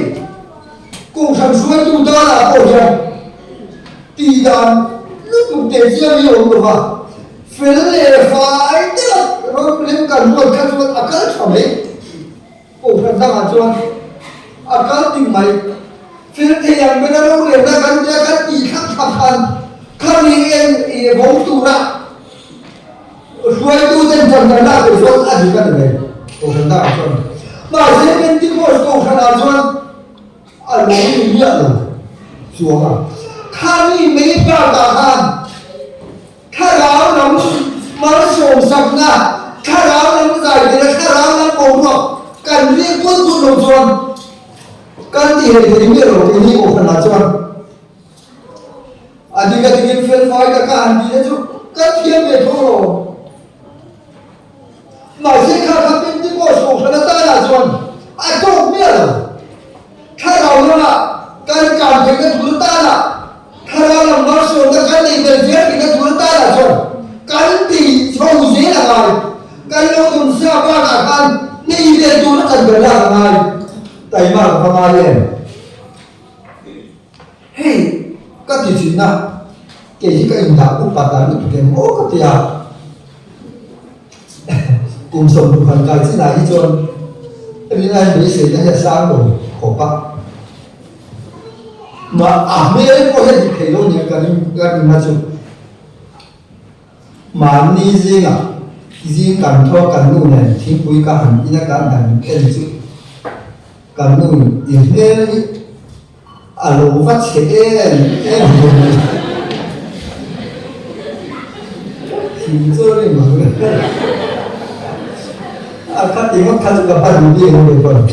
Kohhran hruaitu danah pawh hian tih dan lutuk teh chiang hi a awm lo va, fel leh fai deuh ram rem kan ruat kha chuan a kal tha mai. Kohhran dangah chuan a kal ding mai. Fel thei ang bera rorelna kan tia kan tih thlak thlak khan khami en ih bo tura Hruaitu ten chandarna a peih chuan a dik a ni mai, Kohhran dangah chuan. Mahse Pentecost Kohhranah chuan a lo ni miah lo chuang a. Khami mai bakah khan thlarau lam malsawmsakna, thlarau lam zaitirna, thlarau lam boruak kan riak buat buat lo chuan. Kan ti hei thei miah lo keini kohhranah chuan a dik a dikin fel fai taka han tih te chu kan thiam ve tho lo. Mahse kha kha Pentecost kohhran atanah chuan a tawk miah lo. Thlarau lamah kan kan theihna tur atanah, thlarau lam malsawmna kan nei tel zel theihna tur atanah chuan kan tih chho zel a ngai. Kan lo dun sa bakah khan nei tel tura kan ber lak a ngai. Taima ka va ngai em? Hei ka ti thin a, kei hi ka indah upat dan lutuk em aw ka ti a. Kum 60 han kai chinah hi chuan rinai beiseina hi a sang lo khawp a. Mah a hmel pawh hian dik thei lo nia ka ring ka rinna chu. Mahni zingah zing kan thaw kan nu nen thingpui ka han in a kan han en chu kan nu in i hmel hi A lo va chhe em em ve mai. Thing chu a rim ang a kha ti ngawt kha chu ka hman duh bik ang ve pawn.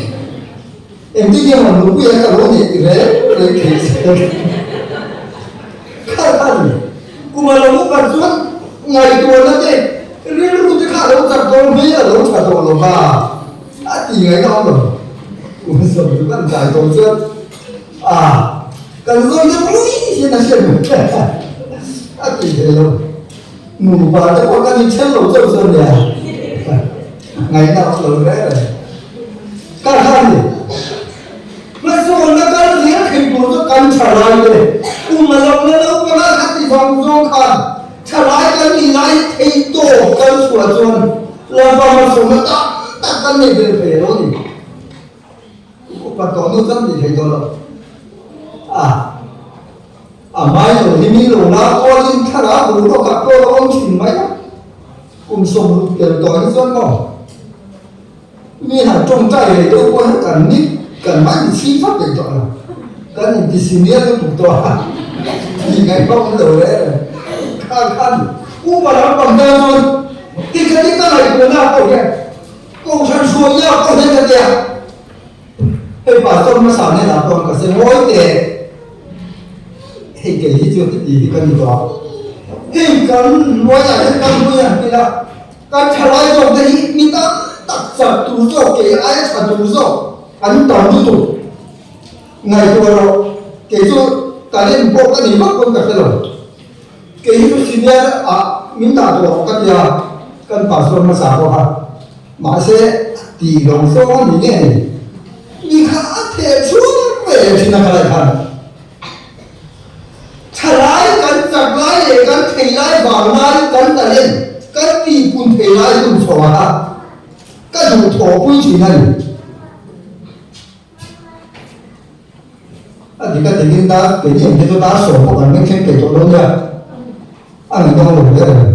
Engtin nge maw nupui a ka lo neih reng reng thei che. Kha kha ni. Kum a lo upat chuan ngaihtuahna te rilru te kha a lo chak dawn hmel a lo tha tawh lo va. A ti ngaihna awm lo. Kum 60 kan kai tawh chuan a kan zawn deuh ui hian a hriat mai a ti thei lo. Nupa te pawh kan inthen lo chauh chuan nia ngaihna awm lo reng reng. Ka kha ni. Hmasawnna kal zel thei tur chu kan thalai te kum a lo la naupang a kha ti zawng zawng khan thalai kan nih lai thei tawp kan chhuah chuan Lalpa hmasawnna tak tak kan nei ber thei alo ni. Upa tawh nu chuan ti thei tawh lo. A a mai lo hi mi lo la kualin thlarau boruak ah pawh a awm thin mai a. Kum 60 tel tawh hi chuan maw Mi han tawngtai leh deuh pawh hian kan ni kan mahni chhing fak leh tawh lo. Kan inti senior lutuk tawh a, tih ngaih pawh awm lo reng reng. Kha khan upa lampang tan chuan tikhatin ka ngaihtuahna pawh hian Kohhran hruaina pawh hian ka tia. Hei pastor hmasa hnenah pawh ka se ngawi teh. Hei kei hi chu heti hi ka ni tawh a. Hei kan hnuaiah hian kan hnuai han pil a. Kan thalai zawk te hi mi tam tak chak tur zawk kei aia tha tur zawk an tam lutuk. Ngaihtuah rawh, kei chu talent pawh ka nei vak pawn ka hre lo. Kei hi chu senior ah min dah tawh rawh ka tia kan pastor hmasa pawh kha. Mahse ti lo zawng a ni nge ni? Mi kha a theh chhung ve thin a ka laih khan. Thalai kan chak lai leh kan thei lai vang lai kan talent kan tihpun thei lai hun chho a ka duh thawhpui thin a ni. A dik a dikin dar keini ang hi chu dar sawm pawh kan meng thleng thei tawh lo nia, a ngaihnawm lo hle a ni.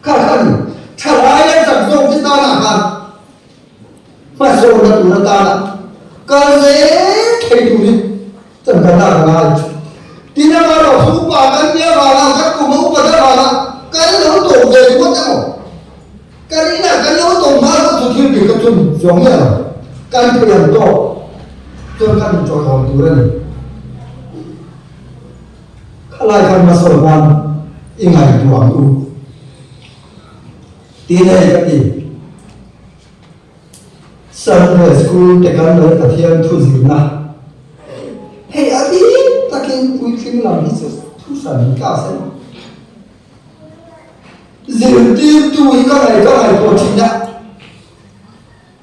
Kha kha a ni, thalai a chak zawk te tanah khan Hmasawnna tur atana kal zel thei turin changkanna ka ngai. Tin amaherawh chu upa kan nia vanga kan kum a upat avanga kan lo tawm ve ringawt emaw, kan inah kan lo tawm hma ringawt chu thil dik ka chhun chuang miah lo. Kan thei ang tawk chuan kan inṭawihawm tur a ni. Khalai khan hmasawn nan i ngaihtuah ang u. Tin hei ka ti. Sunday School te kan lo Pathian thu zirna hei a bik takin puitling lam hi chu thu hran class a ni. Zirtirtu hi ka ngaih ka ngaihtuah thin a,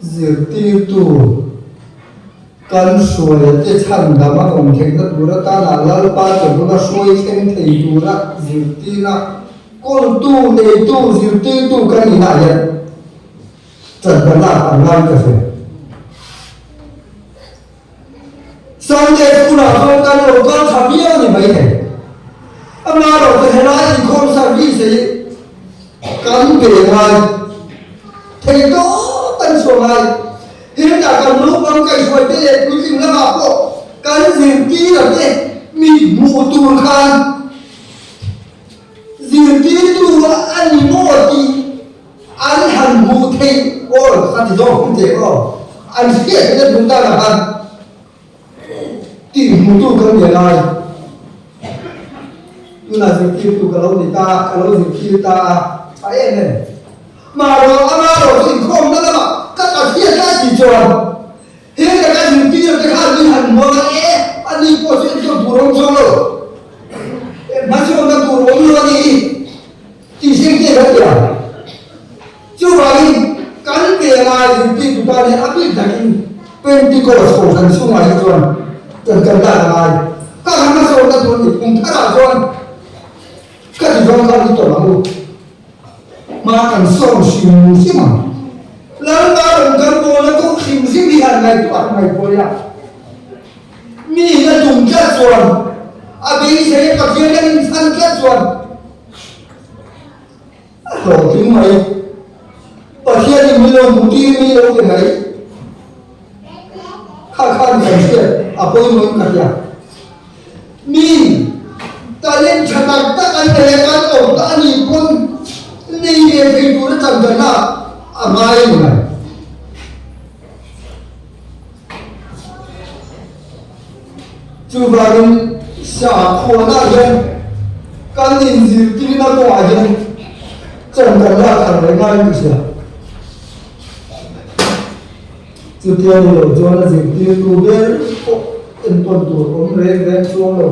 zirtirtu kan hruaia te chhan dam a awm theihna tur atana Lalpa che bula hruai thleng thei tura zirtirna kawltu neitu zirtirtu kan inah hian Chawlhna lak an ngai ka hre. Sunday school ah chuan kan lo kal tha viau a ni mai thei. Amaherawh chu helai inkhawm service hi kan ve ngai thei tawp kan chhuah ngai. Hetah kan naupang kaihhruai te leh puitling lamah pawh kan zirtir a te mi hmuh tur khan zirtirtu a ni maw tih An han hmuh theih aw ka ti zawk hun che aw. An hriat theihna duh dan ah khan. Tih hmutu kan ni a ngai. Tunah zirtirtu ka lo ni ta a, ka lo zirtir ta a, tha em em. Mahrawh ama rawh chu inkhawmna lamah ka ta hriat lai tih chuan he ka ka zirtir te khan min han hmuang a, e, ani pawh chu enkawl tur awm chuang lo, hmachhawnna tur awm lo a ni hi tih zir te kan ti a. Chuvangin kan pe ngai zirtirtu tan hian a bik takin Pentecost kohhran chhungah hi chuan kan kal dan a ngai. Ka han hmasawnna tur ni kum tharah chuan ka ti zawng kha ni tawh ang u. Hma kan sawm hrim hrim ang. Lalpa rawn kan bawlna kawng hrim hrim hi han ngaihtuah a ngaihpawih a. Mi in a tum tlat chuan a beisei a Pathian an inchhan tlat chuan A hlawhtling mai. Pathianin min lo hmuh tir min lo ti mai. Kha khan kan hriat a pawimawhin ka hria. Mi talent tha tak tak an nei a kan awm ta a nih pawn nei ve thei tura changkanna a ngai a ni mai. Chuvangin sakhuanah hian kan inzirtirna kawngah hian chan kan lak thar leh ngai ka hria. Chutia ni lo chuan a zirtirtu ber pawh enkawl tur awm reng reng chuang lo.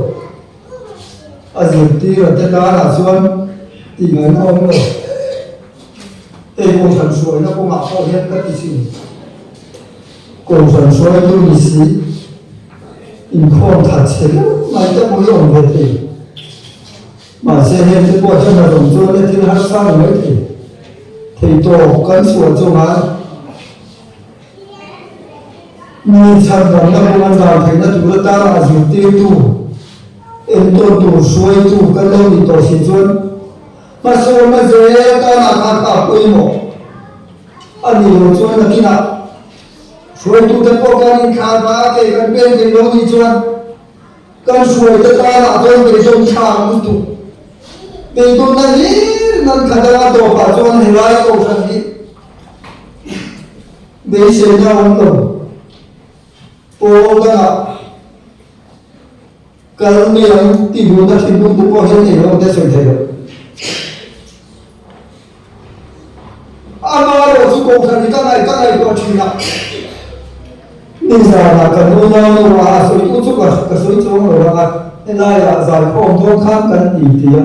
A zirtir a te tanah chuan tih ngaihna awm lo. Hei kohhran hruaina kawngah pawh hian ka ti thin. Kohhran hruaitu ni si, inkhawm that chhe deuh mai te pawh hi awm ve thei. Mahse heng te pawh hian a rawn chuan le thil harsa ni mai thei. Thei tawp kan chhuah chu ngai. Mi chhandamna kawng an dan theihna tur atana a zirtirtu, entawn tur hruaitu kan lo nih tawh si chuan hmasawnna zel atana kha kha a pawimawh. A nih loh chuan nakinah hruaitute pawh kan inthlah hma a ke kan pen thei lo nih chuan kan hruaite tanah chuan beidawn thlak lutuk. Beidawnna hlir nan khat anga tawpah chuan helai kohhran hi beiseina a awm lo. Pawl dangah kal mai ang tih duhna thinlung te pawh hian ei lo te sawi thei lo. Amaherawh chu kohhran hi ka ngaih ka ngaihtuah thin a, nizanah ka nu nau a a sawitu chu ka ka sawi chuang lo ang a, helaiah zaikhawm dawn khan kan ti ti a,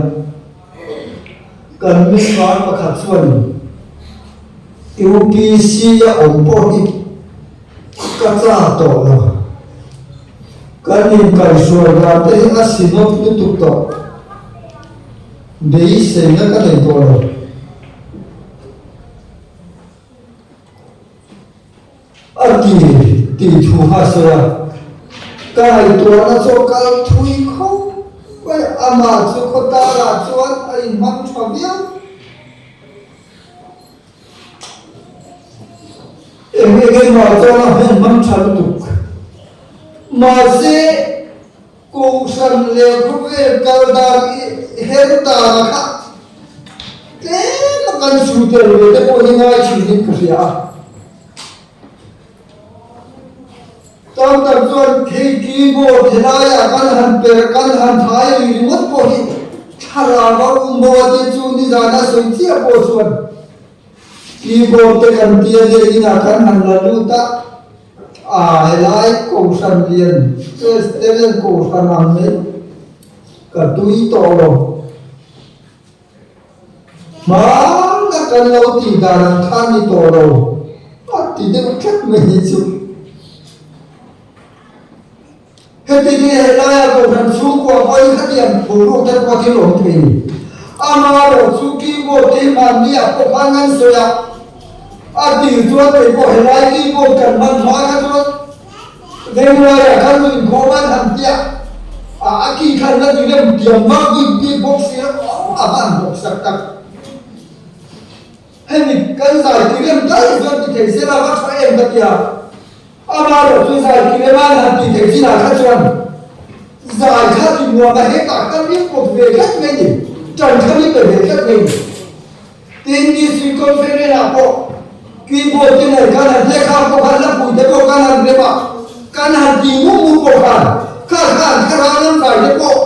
kan member pakhat chuan UPC a awm pawh hi ka cha tawh lo. Kan inkaihhruai dan te hi a sinawt lutuk tawh. Beiseina ka nei tawh lo. A ti tih thu kha a sawi a. Ka ngaihtuahna chu a kal thui khawp mai a, amah chu khawtâlah chuan a inhmang ṭha viau. Eng eng emaw chuan a hmel hmang tha lutuk. Mahse, Kohhran leh khawvel kal dan i her dan a kha tlem a kan su tel ve te pawh hi ngai thinin ka hria a. Tam tak chuan thei keyboard helaiah kan han per kan han thai lui ringawt pawh hi thlarau a um bo a te chu nizan a sawi chiah pawh chuan keyboard te kan tia leh inah kan han la lut a, a helai kohhran lian Presbyterian kohhran ang mai ka tui tawh lo. Hmana kan lo tih dan ang kha ni tawh lo a ti deuh tlat mai hi chu. Heti hi helaia Kohhran chhungkua vawi khatiang boruak te pawh thil awm thei ni. Amaherawh chu keyboard te hi mahniah pawh khan an sawi a, a tir chuan kei pawh helai keyboard kan hman hma kha chuan Venglaiah khan lu inkhawm an han tia a, a ki khan la ti rem tiam vak bik bik bawk si lo, a van bawk sak tak. Hemi kan zai ti rem daih chuan ti thei se la va tha em ka tia, amaherawh chu zai ti rem an han ti thei chinah kha chuan zai kha ti nuam a hetah khan min pawt ve tlat mai ni, tan kha min pe ve tlat mai ni. Tin, District Conference ah pawh keyboard te nei kan han tia kha pawh khan hlapui te pawh kan han rem a. Kan han ti ngut ngut pawh khan kha khan thlarau lam kai te pawh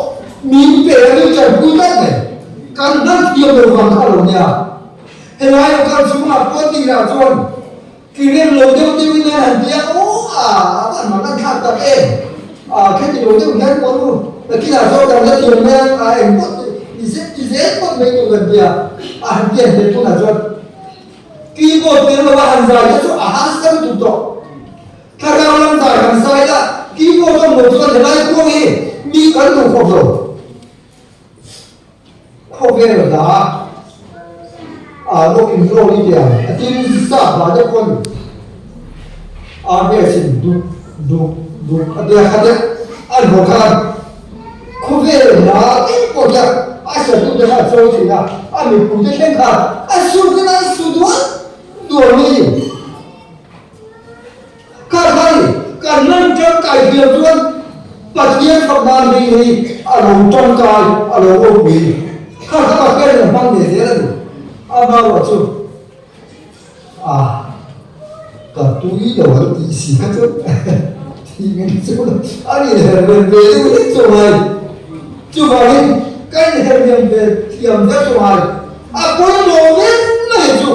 min pe a min tanpui tlat mai. Kan hman thiam lo vang kha lo nia. Helai lo kal chhungah pawh tirah chuan ki rem lo deuh deuh in an han ti a, aw a a van mak an thlak tak em. A kheti lo deuh hian pawh nu nakinah chuan kan la thiam mai a, a eng pawh ti zet ti zel pawh mai tur kan ti a, a han ti an hmel tunah chuan keyboard tel lova han zai te chu a harsa lutuk tawh. Thlarau lam zai kan zai a, keyboard awm lo chuan helai khuang hi mi kan duh khawp lo. Khawvel hla a rock and roll i tia a tin sa hla te pawn a verse in duk duk duk a tia kha te an haw khan khawvel hla eng pawh hian a satu te kha a chawi thin a, a mipui te thleng khan a sut in an su dual dual mai a ni. Ka khai, kan lan tangkai hliam chuan Pathian fak nan hei hi a lo tangkai, a lo ropui. Kha kha Pathian in a hmang ve zel a ni. Amarawh chu a ka tui lo an tih si kha chu tih ngei chu a ni her ve ve deuh hlek chu ngai. Chuvangin ka inher liam ve thiam deuh chu ngai. A pawimawh ber mai chu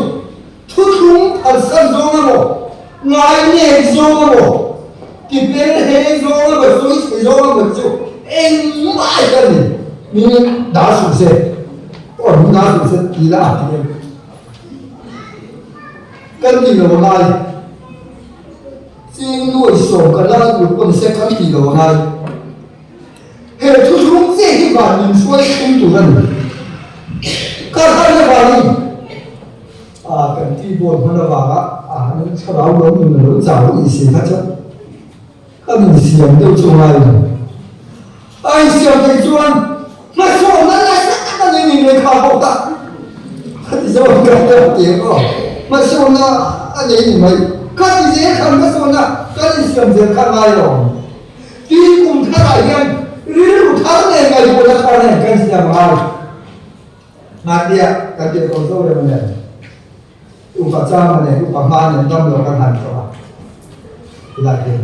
Thuthlung phalsan zawng emaw, ngainep zawng emaw, tipel he zawng emaw, sawi chhe zawng emaw chu engmah ai ka ni. Min dah suh se, aw min dah suh se ti la a ti em? Kan ti lo angai. Ching nuai sawm ka la lut pawh ni se kan ti lo angai. He thuthlung che hi van min hruai thung tur a ni. Ka harna vangin a kan keyboard hman avanga a han thlarau lo nun a lo chau a nih si kha chuan kan insiam deuh chu ngai lo. A insiam theih chuan hmasawnna nasa tak a nei ni mai kha bawk a. Khati zawng kan lo ti ang aw. Hmasawnna a nei ni mai. Khati zel khan hmasawnna kan insiam zel kha ngai lo. Tin, kum tharah hian rilru thar nen ngaihtuahna thar nen kan siam a ngai. Hmannia kan tih tawh zo reng nen, upa chama nen, upa hma nen dam lo kan han tawh a, tilai hian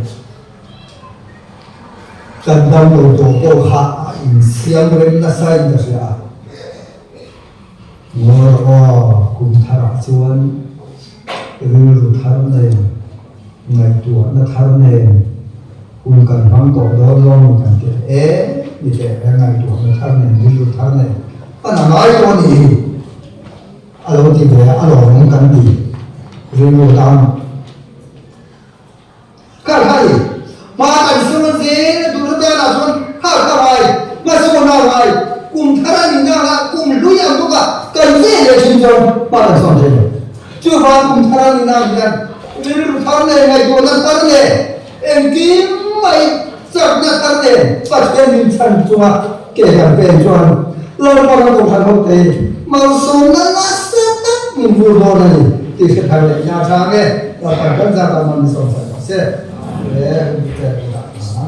kan dam lo tawh pawh kha a insiam rem nasa in ka hria a. Ngawi rawh aw, kum tharah chuan rilru thar nen, ngaihtuahna thar nen hun kan hmang tawh dawn lo ni kan ti a, e ni teh reng ngaihtuahna thar nen, rilru thar nen hman a ngai tawh a nih hi a lo ti ve a, a lawmawm kan ti rilru tan. Kha kha i hma kan sawn zel a tur atan ah chuan kha kha ngai, hmasawn a ngai, kum thar a nih nak ah kum hlui ang bawk a kan ve leh thin chuan hma kan sawn thei lo. Chuvang kum thar a nih nak hian rilru thar leh ngaihtuahna thar leh engkim mai chakna thar leh Pathian min chhan chunga ke kan pen chuan Lalpa kan Kohhran ho te malsawmna nasa tak min vur dawn a ni tih hre thar leh ina chang e. Lalpa kan zat a man sawm sak rawh se. Le hun chu chen dah ta.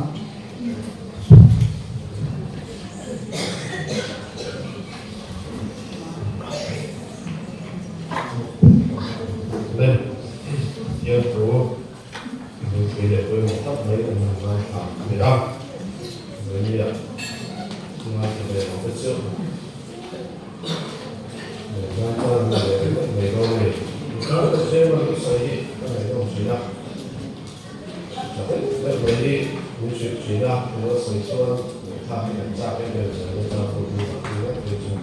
Amen. Pathian thu Nupui leh pawimawh tak mai an han ngaithla a ni a, Zania ngaithla ve lo te chu ngaihdan chuan an la ve ringawt mai dawn a ni. Mizoram te chairman thusawi hi ka ngaihnawm thin a, tha deuh deuh mai hi min hrilh thin a, min lo sawi chuan ngaihthlak hi kan chak em em zel mai chuan hun hi a pui ngawt mai chu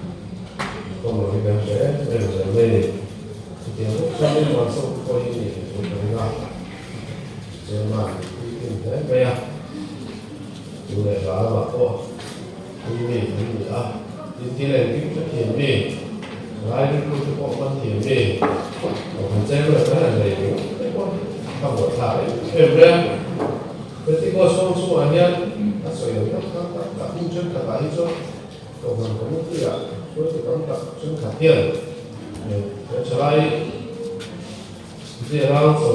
kawng lo hi kan hre em em zel mai a ni. Chutiang bawk chuan in van sawk pawh hi ni ve tur ka ring a, chairman puitlin hle mai a, tu leh hla lamah pawh tui mi an ni a, tin thil engkim hre thiam mi, lai rilru te pawh hman thiam mi, kohhran chairman kan han nei ringawt te pawh hi ka buaithlak em em mai a. Pentecost hmang chungah hian a sawi lo tak tak tak tak hun thenkhatah hi chuan Kohhran committee-ah hruaitu tam tak thenkhat hian he thalai zirang chho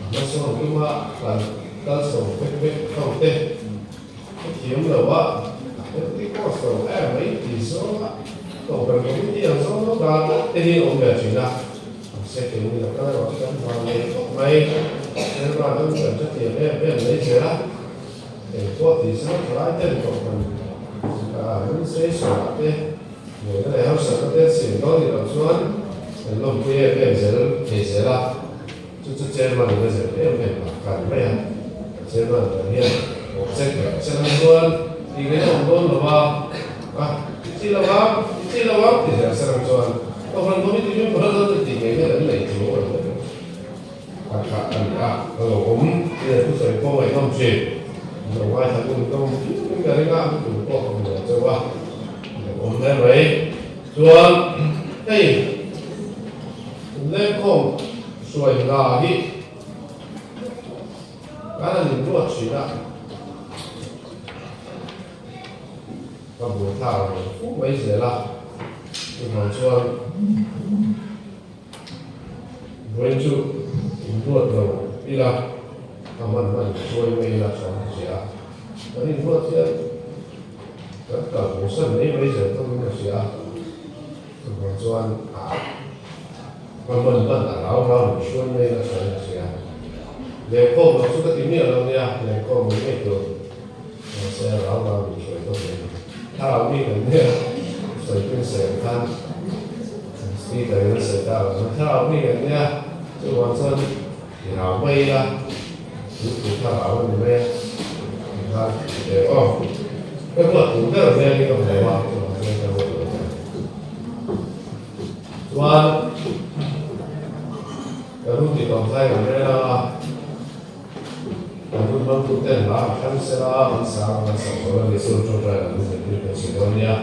a hmasawn tuma kan kal chho vek vek ho te hrethiam lo a, a Pentecost lo em mai ti zawnga Kohhran committee ang zawng zawng dan tlat te hi a awm ve thin a, mahse keini lo kal erawh chu kan vang ngei khawp mai. Chairman an kan hrethiam em em mai zel a, eng pawh ti sela thalai ten kohhran administration ah te buaina leh harsatna te an siam dawn nih loh chuan kan lawmpui em em zel thei zel a, chu chu chairman in a zir em em a kan mai a, chairman kan hian object leh sela chuan tih ngaih a awm dawn lo a, a ti chi lo ang, ti chi lo ang ti zel sela chuan kohhran committee member a dawn tih ngei hian an nei chu a ni mai. A tha a ni a, ka lo awm tia thusawi pawh ngaihnawm thin. An lo ngaithla ngun hlawm phian ka ring a, tun pawh ka hmu lo chauh a, ka lo awm hle mai. Chuan hei inlengkhawm hruai hna hi kan han inruat thin a, ka buaithlak ang fu mai zel a, chuvang chuan Vawiin chu inruat lo ila, a hman hman inhruai mai ila chuan ka hria a. Kan inruat hian kan kal bosan mai mai zel thawkin ka hria a. Chuvang chuan a hman hman a rau rau inhruai mai ila chuan ka hria a. Lengkhawm lo chu ka ti miah lo nia, lengkhawm mai mai tur mahse a rau rau inhruai tawk mai ni. Thlarau mi kan nia, sawi pin sawi ang khan. Speaker in a sawi ta lo chuan thlarau mi kan nia, chuvang chuan i rau mai ila, tui pui thlarau a ni mai a, ti khan ti teh aw. Ka ruat tur ber hmel hi ka hmu a, chuvang chuan ka ruat lo mai. Chuan ka ru ti tawp zai kan rel ang a, kan hun hmangtu ten hla an thlang sela, an sang an sak dawn a ni, chu tawngtai kan hun zirtir kan sawi dawn nia.